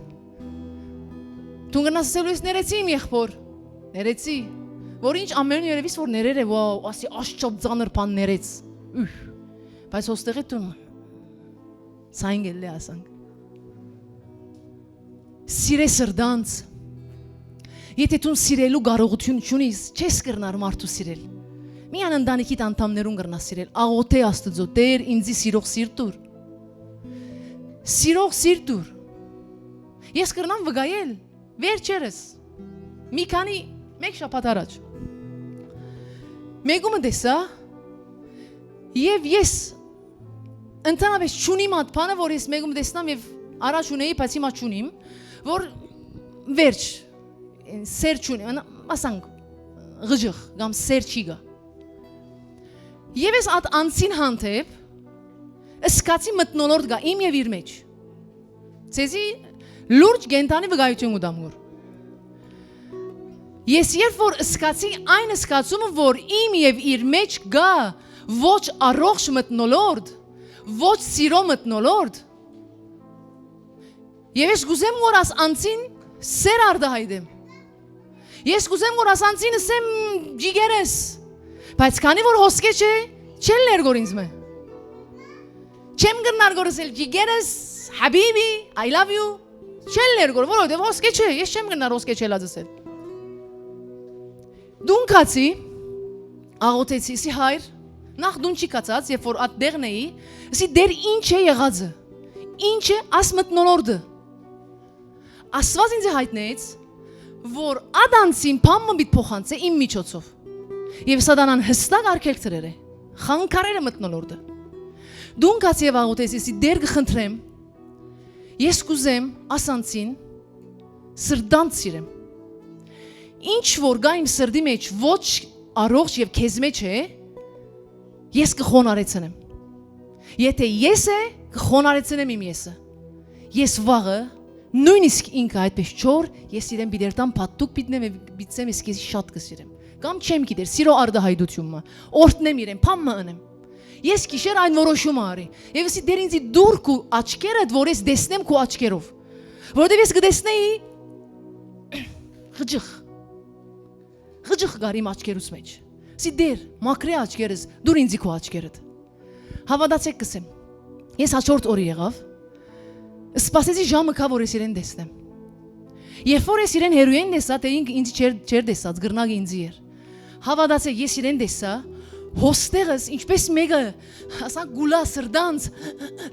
դուն կնաս ասելու ես ներեցի իմ եղբոր, ներեցի, որ ինչ ամեն երևից որ ներեր է, վաու, ասի, աշչոպ ծանր բան ներեց, ուրհ, բայց հոստեղի դուն Սա ինք էլ է ասանք։ Սիրե սրտանց։ Եթե դուն սիրելու կարողություն չունիս, չես կրնար մարդու սիրել։ Միան ընտանիքիդ անդամներուն կրնաս սիրել, աղոթէ Աստուծոյ, Տեր, ինձի սիրող սիրտ տուր։ Սիրող սիրտ տուր։ Ես կրնամ վկայել, վերջերս, մի քանի, մեկ շաբաթ առաջ, մեկումը տեսայ, եւ ես ընդհանրապես չունիմ այդ բանը, որ ես մեկում տեսնամ եւ առաջ ունէի, բայց հիմա չունիմ, որ վերջ, սեր չունի, ասանք, ղժիղ կամ սեր չի գա։ Եւս ատ անցին հանդէպ, սկացի մթնոլորտ գա իմ եւ իր մեջ։ Ձեզի լուրջ կենդանի վկայութիւն կու տամ գոր։ Ես երբ որ սկացի այն սկացումը, որ իմ եւ իր մեջ գա ոչ առողջ մթնոլորտ, ոչ սիրո մթնոլորտ, եւ ես կուզեմ որ աս անցին սեր արտահայտեմ։ Ես կուզեմ որ աս անցին ըսեմ, «Ջիգերս», բայց քանի որ հոսկե չէ, չել ներգոր ինձ մը։ Չեմ կրնար գոր ըսել, «Ջիգերս, հաբիբի, I love you»։ Չել ներգոր, որովհետեւ հոսկե չէ, ես չեմ կրնար հոսկե չելած ըսել։ Դուն գացի, աղոթեցի, ըսի, «Հայր», նախ դուն չի գացած, երբ որ ատ դեղն էի, ըսի, «Դեր, ի՞նչ է եղածը, ի՞նչ է աս մթնոլորտը»։ Աստուած ինձ յայտնեց, որ ատ անցին բան մը պիտի փոխանցէ իմ միջոցով։ Եւ Սատանան յստակ արգելք դրեր է, խանգարեր է մթնոլորտը։ Դուն գացի եւ աղոթեցի, ըսի, «Դեր, կը խնդրեմ, ես կուզեմ աս անցին սրտանց սիրեմ։ Ինչ որ գայ իմ սրտի մեջ ոչ առողջ եւ քեզ մեջ է, ես կը խոնարհեցնեմ։ Եթե ես է, կը խոնարհեցնեմ իմ եսը։ Ես վաղը, նոյնիսկ ինքը այդպես չոր, ես իրեն պիտի երթամ, փաթթուք պիտի նեմ եւ պիտի ասեմ, ես քեզի շատ կը սիրեմ։ Կամ չեմ գիտեր, սիրո արտահայտություն մը, օրհնեմ իրեն, բան մը ընեմ։ Ես գիշեր այն որոշումը արի։ Եւ ըսի, Դեր, ինձի դուր քու աչքերդ, որ ես տեսնեմ քու աչքերով։ Որովհետեւ ես կը տեսնեի ղճիղ, ղճիղ գար իմ աչքերուս մեջ։ Ըսի, Դեր, մաքրէ աչքերս, դուր ինձի քու աչքերդ»։ Հաւատացէք, կ'ըսեմ, ես հաջորդ օրը եղաւ, սպասեցի ժամը գայ, որ ես իրեն տեսնեմ։ Երբ որ ես իրեն հեռուէն տեսայ, թէ ինք ինձ չէր, չէր տեսած, կրնակը ինձի էր։ Հաւատացէք, ես իրեն տեսայ, հոստեղս ինչպէս մէկը, ասանք, գուլա սրտանց,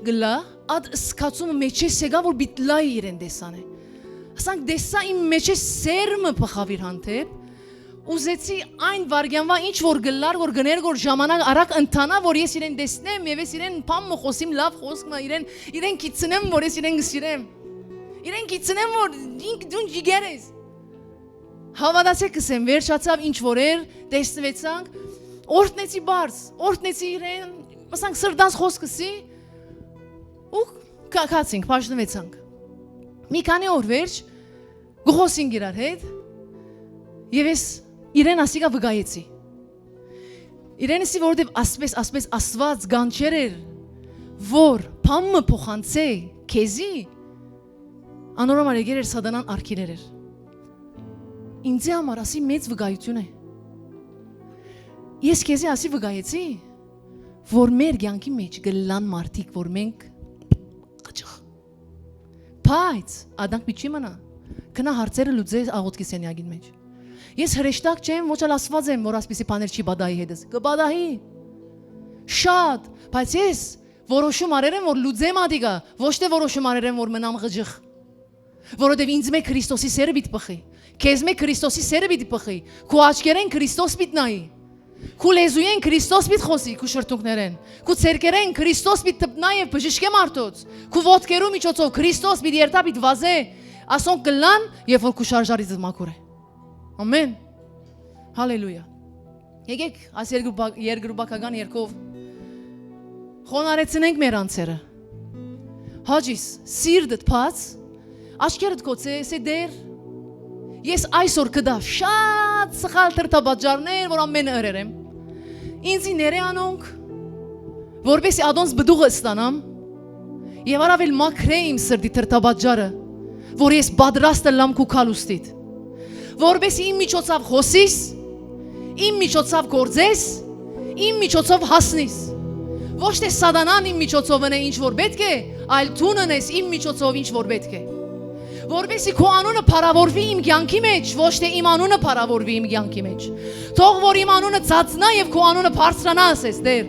գլա, ատ սկացումը մեջէս եկայ, որ պիտ լայ իրեն տեսանէ։ Ասանք, տեսայ իմ մեջէս սեր մը բղաւ իր հանդէպ, ուզեցի այն վայրկեանուա ինչ որ գլար, որ գներ որ ժամանակ արագ ընթանայ, որ ես իրեն տեսնեմ եւ ես իրեն բան մը խօսիմ, լաւ խօսք մը, իրեն, իրեն գիցնեմ, որ ես իրեն կը սիրեմ։ Իրեն գիցնեմ, որ ինք դուն ջիգեր ես։ Հաւատացէք, կ'ըսեմ, վերջացաւ ինչ որ էր, տեսնուեցանք, օրհնեցի բարձ, օրհնեցի իրեն, ասանք, սրտանց խօսքը սի, ու գացինք, բաժնուեցանք։ Մի քանի օր վերջ, կը խօսինք իրար հետ, եւ ես իրեն ասիկա վկայեցի։ Իրեն ըսի, որովհետեւ ասպէս, ասպէս Աստուած կանչեր էր, որ բան մը փոխանցէ քեզի, անոր համար եկեր էր Սատանան արգիլեր էր։ Ինձի համար ասի մեծ վկայություն է։ Ես քեզի ասի վկայեցի, որ մեր կյանքի մեջ կլան մարդիկ, որ մենք ղճիղ։ Բայց ադանք պիտի չի մնա, գնա հարցերը լուծե աղոթքի սենյակին մեջ։ Ես հրեշտակ չեմ, ոչ ալ Աստուած եմ, որ ասպիսի բաներ չի պատահի հետս։ Կը պատահի։ Շատ, բայց ես որոշում արեր եմ, որ լուծեմ ադիկա, ոչ թե որոշում արեր եմ, որ մնամ ղճիղ։ Որովհետեւ ինձ մէ Քրիստոսի սերը պիտի բղի, քեզ մէ Քրիստոսի սերը պիտի բղի, քու աչքերեն Քրիստոս պիտի նայի, քու լեզուեն Քրիստոս պիտի խօսի, քու շրթունքներեն, քու ձեռքերեն Քրիստոս պիտի դպնայ եւ բժշկէ մարդոց, քու ոտքերու միջոցով Քրիստոս պիտի երթայ, պիտի վազէ, ասոնք կլան, երբ որ քու շարժարիցդ մաքուր է։ Ամեն։ Հալելույա։ Եկեք, այս երկրպա-, երկրպագական երկով խոնարհեցնենք մեր անձերը։ Հաճիս, սիրտդ բաց, աչքերդ գոցե, ըսե, Տեր, ես այսօր կտա շատ սխալ դրդապատճառներ, որ ամեն ըրեր եմ։ Ինձի ներե անոնք, որպեսզի ադոնց բդուղը ստանամ, եւ առավել մաքրէ իմ սրտի դրդապատճառը, որ ես պատրաստ ըլլամ քու քալուստիդ, որպեսզի իմ միջոցով խօսիս, իմ միջոցով գործես, իմ միջոցով հասնիս։ Ոչ թե Սատանան իմ միջոցով ընէ ինչ որ պէտք է, այլ դուն ընես իմ միջոցով ինչ որ պէտք է։ Որպեսզի քու անունը փառաւորուի իմ կեանքի մեջ, ոչ թե իմ անունը փառաւորուի իմ կեանքի մեջ։ Թող որ իմ անունը ծածնայ եւ քու անունը բարձրանայ, ասես, Տեր։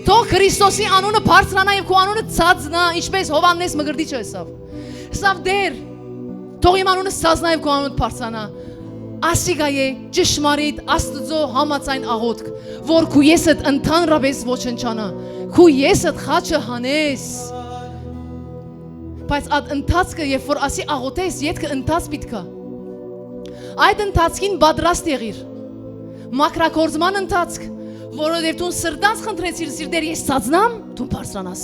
Թող Քրիստոսի անունը բարձրանայ եւ քու անունը ծածնայ, ինչպես Յովհաննէս Մկրտիչը ըսաւ։ Ըսաւ, Տեր, թող իմ անունը ծածնայ եւ քու անունդ բարձրանայ։ Ասիկա է ճշմարիտ Աստուծոյ համաձայն աղոթք, որ քու եսդ ընդհանրապես ոչնչանայ, քու եսդ խաչը հանես։ Բայց այդ ընթացքը, երբ որ ասի աղոթես, ետքը ընթաց պիտի գայ։ Այդ ընթացքին պատրաստ եղիր։ Մաքրագործման ընթացք, որովհետեւ դուն սրտաց խնդրեցիր, սիրտեր, ես ծածնամ, դուն բարձրանաս։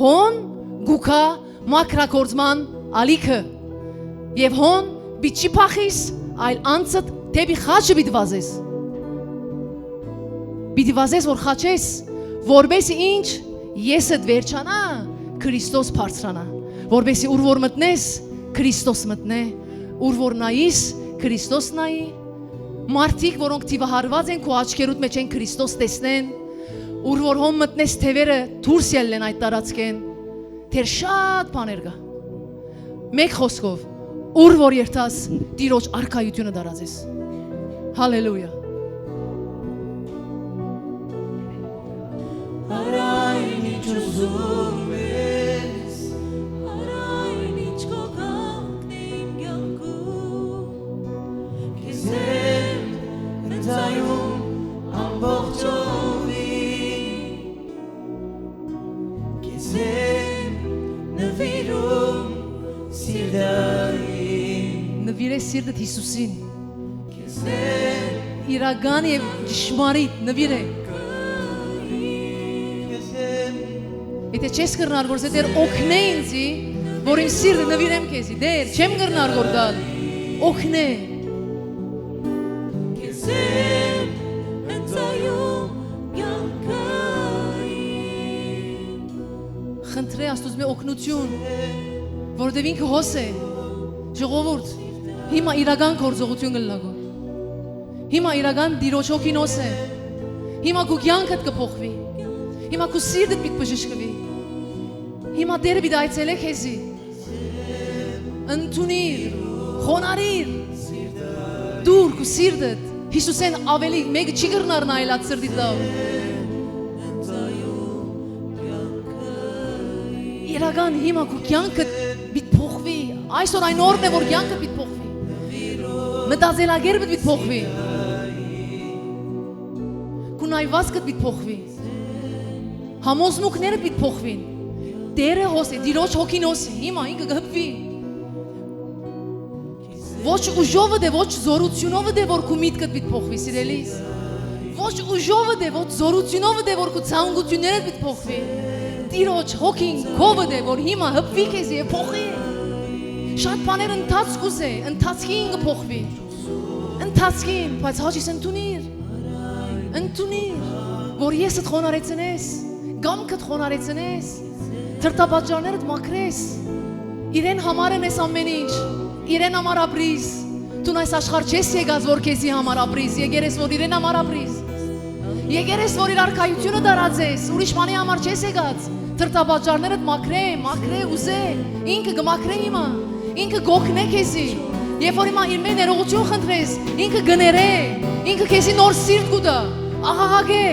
Հոն գուքա մաքրագործման ալիքը։ Եւ հոն պիտի չի փախիս, այլ անցդ դէպի խաչը պիտի վազես։ Պիտի վազես, որ խաչես, որպեսզի ինչ, եսդ վերջանայ, Քրիստոս բարձրանայ, որպեսզի ուր որ մտնես, Քրիստոս մտնէ, ուր որ նայիս, Քրիստոս նայի։ Մարդիկ, որոնք դիւահարուած են քու աչքերուդ մէջ են, Քրիստոս տեսնեն, ուր որ հոն մտնես, թեւերը դուրս ելլեն այդ տարածքէն, դեռ շատ բաներ կայ։ Մէկ խօսքով, ուր որ երթաս, Տիրոջ արքայութիւնը տարածես։ Հալելույա։ Առ այն ինչ ուզում ես, առ այն ինչ քո կամքն է իմ կյանքում, քեզ եմ ընծայում ամբողջովին, քեզ եմ նվիրում սիրտը իմ։ Նվիրե սիրտդ Յիսուսին։ Իրական եւ ճշմարիտ նվիրե։ Եթե չես կրնար, որ Տէր օգնէ ինձի, որ իմ սիրտը նվիրեմ քեզի, Տէր, չեմ կրնար գորգալ, օգնէ։ Խնդրէ Աստուծմէ օգնութիւն, որովհետեւ ինքը հոս է, ժողովուրդ, հիմա իրական գործողութիւն կը լագոր։ Հիմա իրական Տիրոջ հոգին հոս է։ Հիմա քու կեանքդ կը փոխուի։ Հիմա քու սիրտդ պիտի բժշկուի։ Հիմա Տէրը պիտի այցելէ քեզի։ Ընդունիր, խոնարհիր, դուր քու սիրտդ, Յիսուսէն աւելի մէկը չի կրնար նայել այդ սրտիդ լաւ։ Իրական հիմա քու կեանքը պիտի փոխուի, այսօր այն օրն է, որ կեանքը պիտի փոխուի, մտածելակերպը պիտի փոխուի, քու նայվածքը պիտի փոխուի, համոզմունքները պիտի փոխուին, Տէրը հոս է, Տիրոջ հոգին հոս է, հիմա ինքը կը հպվի։ Ոչ ուժովդ է, ոչ զորութիւնովդ է, որ քու միտքդ պիտի փոխուի, սիրելիս։ Ոչ ուժովդ է, ոչ զորութիւնովդ է, որ քու ցանկութիւններդ պիտի փոխուի։ Տիրոջ հոգին քովդ է, որ հիմա հպվի քեզի եւ փոխի։ Շատ բաներ ընթացք կ'ուզէ, ընթացքին կը փոխուի։ Ընթացքին, բայց հաճիս ընդունիր։ Ընդունիր, որ եսդ խոնարհեցնես, կամքդ խոնարհեցնես, դրդապատճառներդ մաքրես։ Իրեն համար եմ ես ամեն ինչ, իրեն համար ապրիս։ Դուն այս աշխարհ չես եկած, որ քեզի համար ապրիս, եկեր ես, որ իրեն համար ապրիս։ Եկեր ես, որ իր արքայութիւնը տարածես, ուրիշ բանի համար չես եկած։ Դրդապատճառներդ մաքրէ, մաքրէ, ուզէ, ինքը կը մաքրէ հիմա, ինքը կ'օգնէ քեզի։ Երբ որ հիմա իրմէ ներողութիւն խնդրես, ինքը կը ներէ, ինքը քեզի նոր սիրտ կու տայ, աղաղակէ,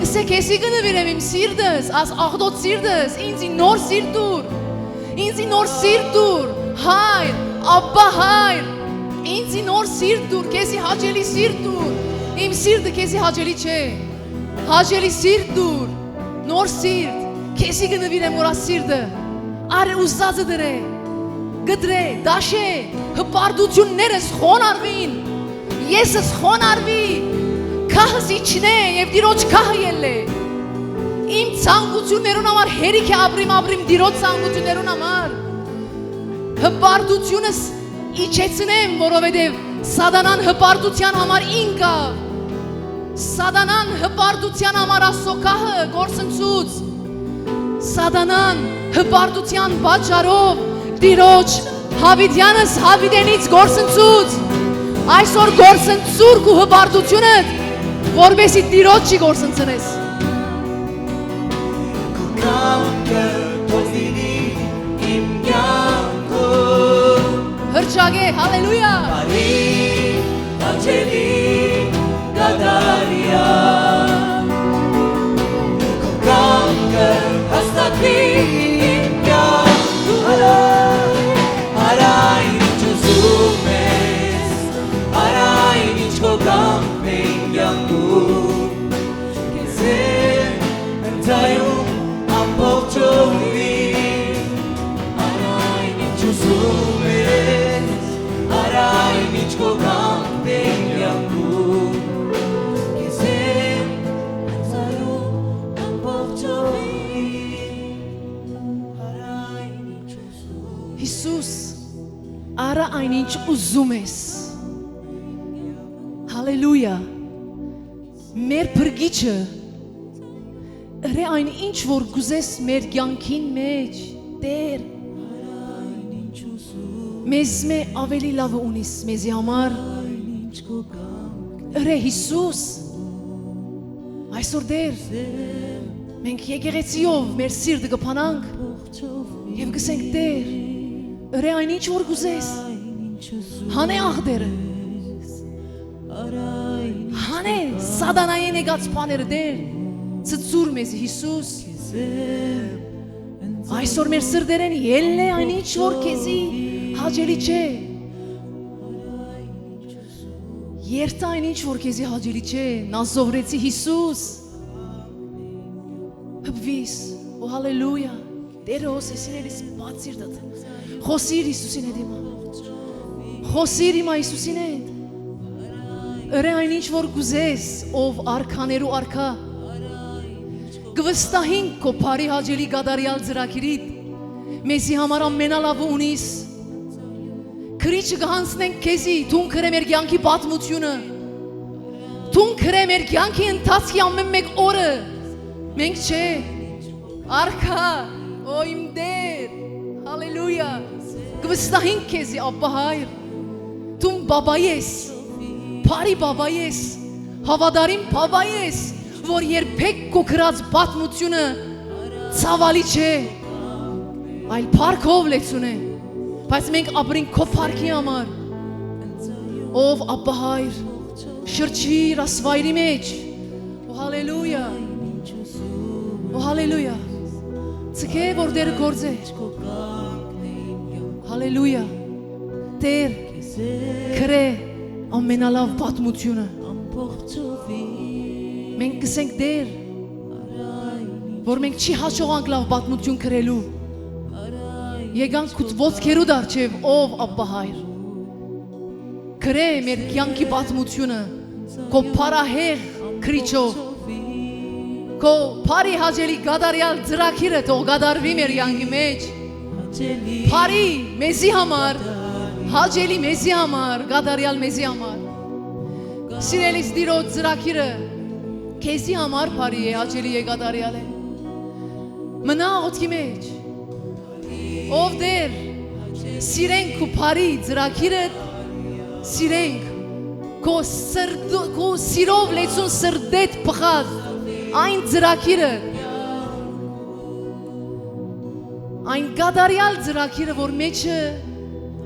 ըսէ, քեզի կը նուիրեմ իմ սիրտս, աս աղտոտ սիրտս, ինձի նոր սիրտ տուր, ինձի նոր սիրտ տուր, Հայր, Աբբա Հայր, ինձի նոր սիրտ տուր, քեզի հաճելի սիրտ տուր, իմ սիրտը քեզի հաճելի չէ, հաճելի սիրտ տուր, նոր սիրտ, քեզի կը նուիրեմ, որ աս սիրտը, արը ուզածը դրէ, կտրէ, դաշէ, հպարտութիւններս խոնարհուին, եսս խոնարհուի, քահս իջնէ եւ Տիրոջ քահը ելլէ։ Իմ ցանկութիւններուն համար հերիք է ապրիմ, ապրիմ Տիրոջ ցանկութիւններուն համար։ Հպարտութիւնս իջեցնեմ, որովհետեւ սատանան հպարտութեան համար ինկաւ։ Սատանան հպարտութեան համար Աստծո քահը կորսնցուց։ Սատանան հպարտութեան պատճառով Տիրոջ Յաւիտեանս Յաւիտենից կորսնցուց։ Այսօր կորսնցուր քու հպարտութիւնդ, որպեսզի Տիրոջ չի կորսնցնես։ Քո կամքը թող լինի իմ կյանքում։ Հրճակէ, հալելույա։ Բարի, հաճելի, կատարյալ։ Քո կամքը հաստատվի իմ կյանքում։ Արա այն, ինչ ուզում ես, արա այն, ինչ քո կամքն է իմ կյանքում։ Քեզ եմ ընծայում ամբողջովին, առ Այն ինչ ուզում ես։ Հալելույա։ Մեր Փրկիչը, ըրէ այն ինչ որ կ'ուզես մեր կեանքին մէջ, Տէր։ Մեզմէ աւելի լաւը ունիս մեզի համար։ Ըրէ Յիսուս։ Այսօր Տէր, մենք եկեղեցիով մեր սիրտը կը փանանք եւ կ'ըսենք. «Տէր, ըրէ այն ինչ որ կ'ուզես, հանէ աղտերը, հանէ սատանայէն եկած բաները, Տէր, ցցուր մեզի, Յիսուս։ Այսօր մեր սրտերէն ելլէ այն ինչ որ քեզի հաճելի չէ։ Երթայ այն ինչ որ քեզի հաճելի չէ, նազովրեցի Յիսուս։ Հպվիս, օ հալելույա, Տէրը հոս եսին էլիս բացիր դատը։ Խոսիր Յիսուսին հետ հիմա։ Խոսիր հիմա Յիսուսին հետ։ Ըրէ այն ինչ որ կ'ուզես, ով արքաներու արքայ։ Կը վստահինք քո բարի հաճելի կատարեալ ծրագիրիդ։ Մեզի համար ամենալաւը ունիս։ Քրիչը կը յանձնենք քեզի, դուն կրե մեր կեանքի պատմութիւնը։ Դուն կրե մեր կեանքի ընթացքի ամէն մէկ օրը։ Մենք չէ, արքայ, օ իմ Տէր, հալելույա, կը վստահինք քեզի, Աբբա Հայր, դուն Բաբա ես, բարի Բաբա ես, հաւատարիմ Բաբա ես, որ երբեք քո գրած պատմութիւնը ցաւալի չէ, այլ փառքով լեցուն է, բայց մենք ապրենք քո փառքի համար, ով Աբբա Հայր, շրջիր ասվայրի մեջ, օ հալելույա, օ հալելույա, ցկե որ Տէրը գործ է, հալելույա, Տէր, գրէ ամենալաւ պատմութիւնը, մենք կ'ըսենք Տէր, որ մենք չի հաջողանք լաւ պատմութիւն գրելու, եկանք քու ոտքերուդ առջեւ, ով Աբբա Հայր, գրէ մեր կեանքի պատմութիւնը, քո փառահեղ Քրիչով, քո բարի հաճելի կատարեալ ծրագիրը թող կատարուի մեր կեանքի մեջ, բարի մեզի համար, հաճելի մեզի համար, կատարեալ մեզի համար։ Սիրելիս Տիրոջ ծրագիրը քեզի համար բարի է, հաճելի է, կատարեալ է։ Մնա ոտքի մեջ, ով Տէր, սիրենք քու բարի ծրագիրը, սիրենք քո սրտը, քո սիրով լեցուն սրտեդ բխած այն ծրագիրը, այն կատարեալ ծրագիրը, որ մեջը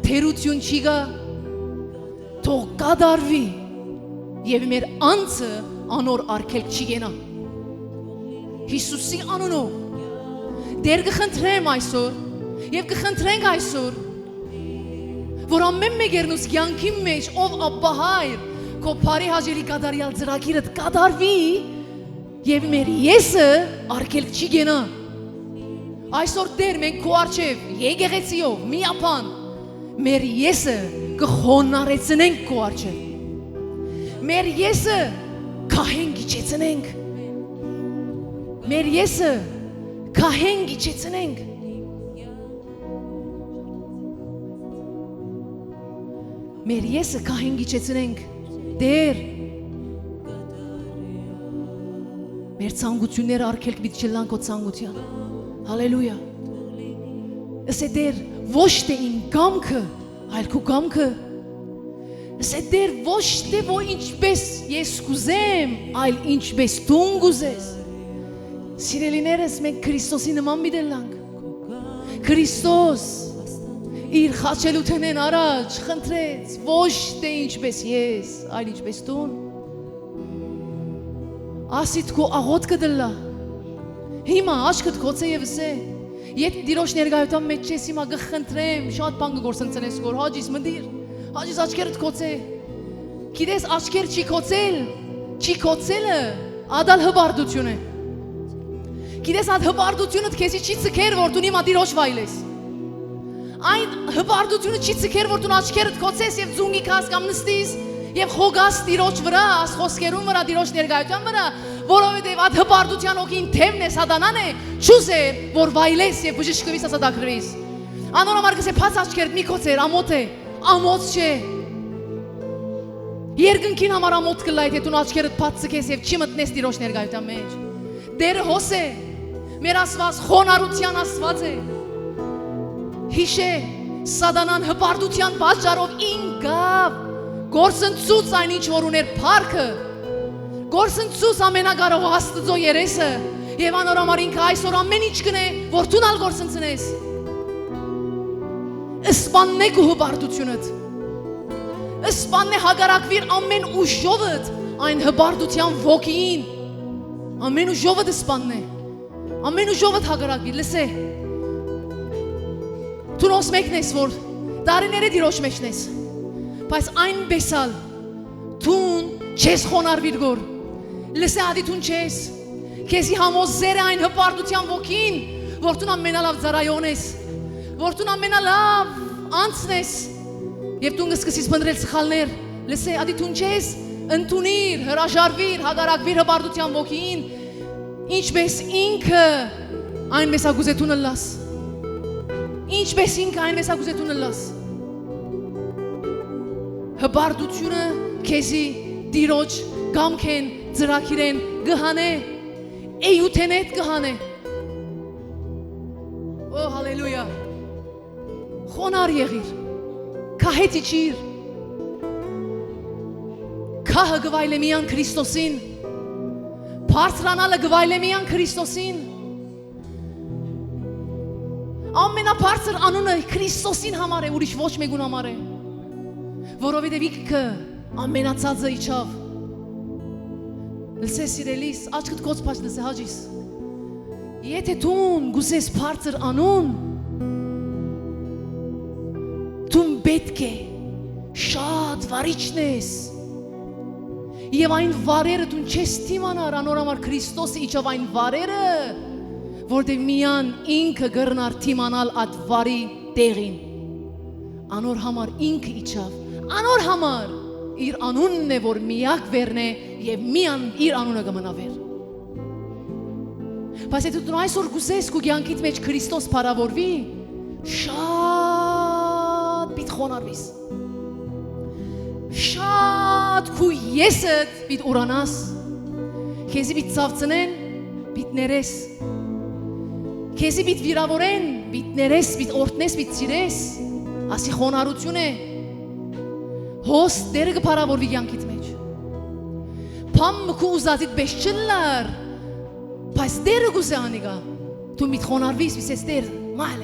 թերութիւն չի գայ, թող կատարուի եւ մեր անձը անոր արգելք չի կենայ։ Յիսուսի անունով Տէր կը խնդրեմ այսօր եւ կը խնդրենք այսօր, որ ամէն մէկերնուս կեանքին մեջ, ով Աբբա Հայր, քո բարի հաճելի կատարեալ ծրագիրը կատարուի եւ մեր եսը արգելք չի կենայ։ Այսօր Տէր, մենք քու առջեւ եկեղեցիով միաբան մեր եսը կը խոնարհեցնենք քու առջեւ։ Մեր եսը կահենք իջեցնենք։ Մեր եսը կահենք իջեցնենք։ Մեր եսը կահենք իջեցնենք, Տէր։ Մեր ցանկութիւնները արգելք պիտի չըլլան քո ցանկութեան։ Հալելույա։ Ըսէ Տէր, ոչ թէ իմ կամքը, այլ քու կամքը։ Ըսէ Տէր, ոչ թէ ո-, ինչպես ես կ'ուզեմ, այլ ինչպես դուն կ'ուզես։ Սիրելիներս, մենք Քրիստոսի նման պիտի ըլլանք։ Քրիստոս իր խաչելութենէն առաջ խնդրեց, ոչ թէ ինչպես ես, այլ ինչպես դուն։ Ասիդ քու աղօթքը դլլայ։ Հիմա աչքդ գոցէ եւ ըսէ. «Եթէ Տիրոջ ներկայութեան մէջ չես, հիմա կը խնդրեմ, շատ բան կը գործընծնես քոր, հաճիս մտիր, հաճիս աչքերդ գոցէ»։ Գիտես, աչքեր չի գոցել, չի գոցելը, ատալ հպարտութիւն է։ Գիտես, այդ հպարտութիւնդ քեզի չի ցկեր, որ դուն հիմա Տիրոջ վայելես։ Այն հպարտութիւնը չի ցկեր, որ դուն աչքերդ գոցես եւ ծունկի գաս կամ նստիս եւ խոկաս Տիրոջ վրայ, աս խոսքերուն վրայ, Տիրոջ ներկայութեան վրայ, որովհետեւ այդ հպարտութեան հոգին թեմն է, սատանան է, չուզեր, որ վայելես եւ բժշկուիս, ազատագրուիս։ Անոր համար կ'ըսէ. «Բաց աչքերդ, մի գոցեր, ամօթ է, ամոթ չէ։ Երկնքին համար ամոթ կ'ըլլայ, թէ դուն աչքերդ բաց ձգես եւ չի մտնես Տիրոջ ներկայութեան մէջ։ Տէրը հոս է, մեր Աստուած խոնարհութեան Աստուած է։ Յիշէ, սատանան հպարտութեան պատճառով ինկաւ, կորսնցուց այն ինչ որ ունէր փառքը, կորսնցուց ամենակարող Աստուծոյ երեսը, եւ անոր համար ինքը այսօր ամէն ինչ կ'ընէ, որ դուն ալ կորսնցնես։ Սպաննէ քու հպարտութիւնդ, սպաննէ, հակառակուիր ամէն ուժովդ այն հպարտութեան ոգիին, ամէն ուժովդ սպաննէ, ամէն ուժովդ հակառակուիր, լսէ։ Դուն հոս մէկն ես, որ տարիներէ Տիրոջ մէջն ես, բայց այնպէս ալ դուն չես խոնարհուիր գոր։ Լսէ, ատի դուն չես, քեզի համոզեր է այն հպարտութեան ոգին, որ դուն ամենալաւ ծառայողն ես, որ դուն ամենալաւ անձն ես, եւ դուն կը սկսես փնտրել սխալներ։ Լսէ, ատի դուն չես, ընդունիր, հրաժարուիր, հակառակուիր հպարտութեան ոգին, ինչպէս ինքը, այնպէս ա կ'ուզէ դուն ըլլաս։ Ինչպէս ինքը, այնպէս ա կ'ուզէ դուն ըլլաս։ Հպարտութիւնը քեզի Տիրոջ կամքէն, ծրագիրէն կը հանէ, էութենէդ կը հանէ։ Օ, հալելույա։ Խոնար եղիր, քահէ դիջիր։ Քահը կը վայելէ միայն Քրիստոսին, բարձրանալը կը վայելէ միայն Քրիստոսին։ Ամենաբարձր անունը Քրիստոսին համար է, ուրիշ ոչ մեկուն համար է, որովհետեւ ինքը ամենացածը իջաւ։ Լսե, սիրելիս, աչքդ կոց փաչ, լսե, հաճիս։ Եթէ դուն կ'ուզես բարձր անուն, դուն պէտք է շատ վարիչն ես։ Եւ այն վարերը դուն չես դիմանար, անոր համար Քրիստոսը իջաւ այն վարերը, որտեղ միան ինքը կրնար դիմանալ այդ վարի տեղին։ Անոր համար ինքը իջաւ, անոր համար իր անունն է, որ միակ վերն է եւ միան իր անունը կը մնայ վեր։ Բայց եթե դու այսօր կ'ուզես քու կեանքիդ մէջ Քրիստոս փառաւորուի, շատ պիտի խոնարհուիս, շատ քու եսդ պիտի ուրանաս, քեզի պիտի ցաւցնեն, պիտի ներես, քեզի պիտի վիրաւորեն, պիտի ներես, պիտի օրհնես, պիտի սիրես, ասի խոնարհութիւն է։ Հոս Տէրը կը փառաւորուի կեանքիդ մէջ։ Բան մը քու ուզածիդ պէս չըլլար, բայց Տէրը կ'ուզէ անիկա, դու պիտի խոնարհուիս, պիտի ըսես, Տէր, մահ է,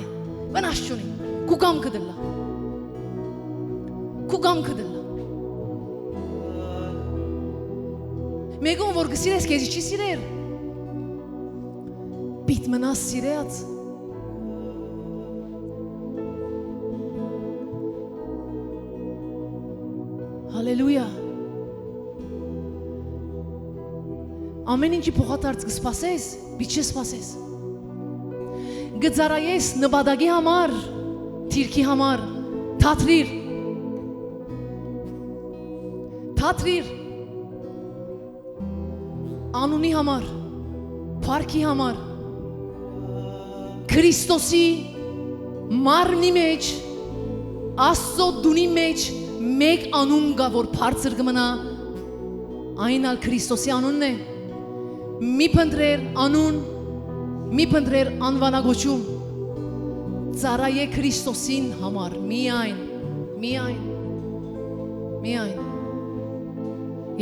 վնաս չունի, քու կամքը դլլայ, քու կամքը դլլայ։ Մէկուն որ կը սիրես, քեզի չի սիրեր, պիտի մնաս սիրեած։ Հալելույա։ Ամէն ինչի փոխադարձ կը սպասես, պիտի չսպասես։ Կը ծառայես նպատակի համար, դիրքի համար, թատրիր, թատրիր, անունի համար, փառքի համար, Քրիստոսի մարմնի մէջ, Աստծո տունի մէջ մէկ անուն կայ, որ բարձր կը մնայ, այն ալ Քրիստոսի անունն է։ Մի փնտրեր անուն, մի փնտրեր անուանագոչում, ծառայէ Քրիստոսին համար, միայն, միայն, միայն։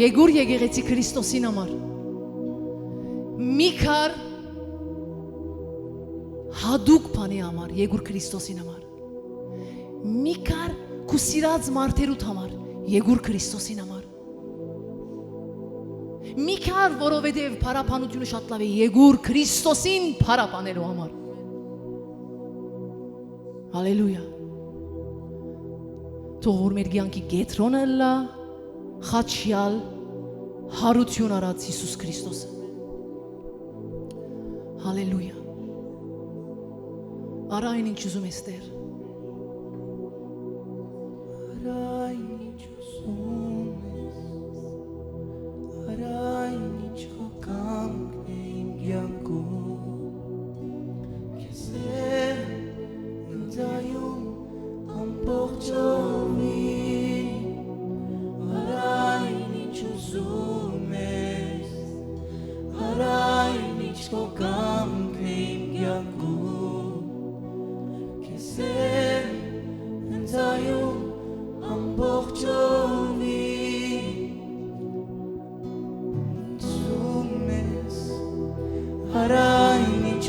Եկուր եկեղեցի Քրիստոսին համար, մի քար յատուկ բանի համար, եկուր Քրիստոսին համար, մի քար քու սիրած մարդերուդ համար, եկուր Քրիստոսին համար, մի քար որովհետեւ փառաբանությունը շատ լաւ է, եկուր Քրիստոսին փառաբանելու համար։ Հալելույա։ Թող որ մեր կեանքի կեդրոնը ըլլայ խաչեալ յարութիւն առած Յիսուս Քրիստոսը։ Հալելույա։ Արա այն ինչ ուզում ես, Տէր։ Արա այն ինչ ուզում ես, արա այն ինչ քո կամքն է իմ կեանքում, քեզ եմ ընծայում ամբողջովին։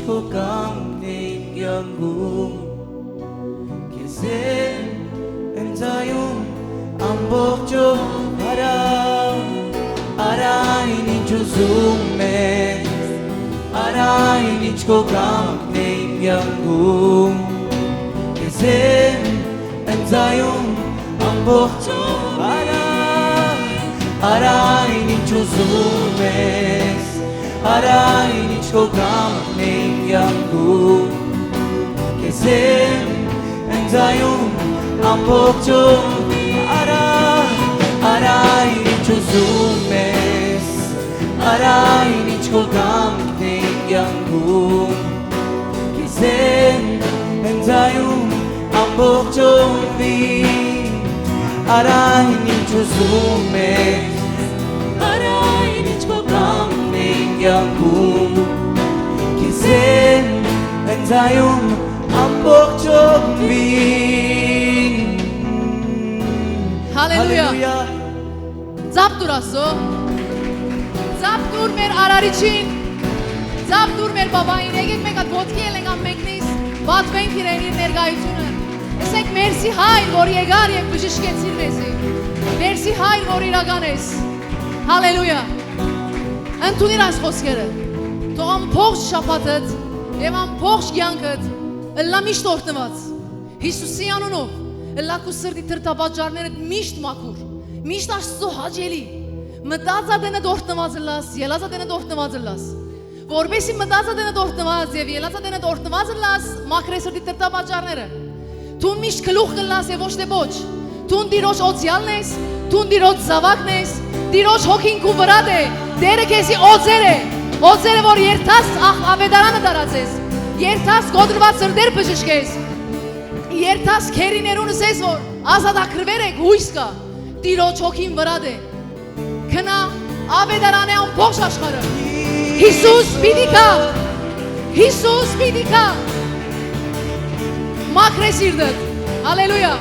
քո կամքն է իմ կեանքում, քեզի եմ ընծայում ամբողջով, արա, արա այն ինչ ուզում ես, արա այն ինչ քո կամքն է իմ կեանքում, քեզի եմ ընծայում ամբողջով, արա, արա այն ինչ ուզում ես, արա այն ինչ քո կամքն է իմ կեանքում, քեզի եմ ընծայում ամբողջով, արա, արա այն ինչ ուզում ես, արա այն ինչ քո կամքն է իմ կեանքում, քեզի եմ ընծայում ամբողջովին, արա այն ինչ ուզում ես, արա այն ինչ քո կամքն է իմ կեանքում, քեզի եմ ընծայում ամբողջովին։ Հալելույա։ Հալելույա։ Ծափ տուր Աստծո։ Ծափ տուր մեր Արարիչին։ Ծափ տուր մեր Պապային։ Եկեք մէկ հատ ոտքի ելենք ամենքնիս, պատմենք իրեն իր ներկայությունը։ Ըսենք. «Մերսի Հայր, որ եկար եւ բժշկեցիր մեզի։ Մերսի Հայր, որ իրական ես»։ Հալելույա։ Ընդունիր այս խօսքերը։ Թող ամբողջ շաբաթդ եւ ամբողջ կեանքդ ըլլայ միշտ օրհնուած։ Յիսուսի անունով, ըլլայ քու սրտի դրդապատճառներդ միշտ մաքուր, միշտ Աստծո հաճելի։ Մտածածդ օրհնուած ըլլաս, ելածդ օրհնուած ըլլաս։ Որպեսզի մտածածդ օրհնուած եւ ելածդ օրհնուած ըլլաս, մաքրէ սրտի դրդապատճառները։ Դուն միշտ գլուխ կ'ըլլաս եւ ոչ թէ պոչ։ Դուն Տիրոջ օծեալն ես, դուն Տիրոջ զաւակն ես, Տիրոջ հոգին քու վրադ է, Տէրը քեզի օծեր է, օծեր է, որ երթաս աղ աւետարանը տարածես, երթաս կոտրուած սրտեր բժշկես, երթաս գերիներուն ըսես, որ ազատագրուեր եք, յոյս կայ, Տիրոջ հոգին վրադ է։ Գնա, աւետարանէ ամբողջ աշխարհը։ Յիսուս պիտի գայ, Յիսուս պիտի գայ։ Մաքրէ սիրտդ։ Հալելույա։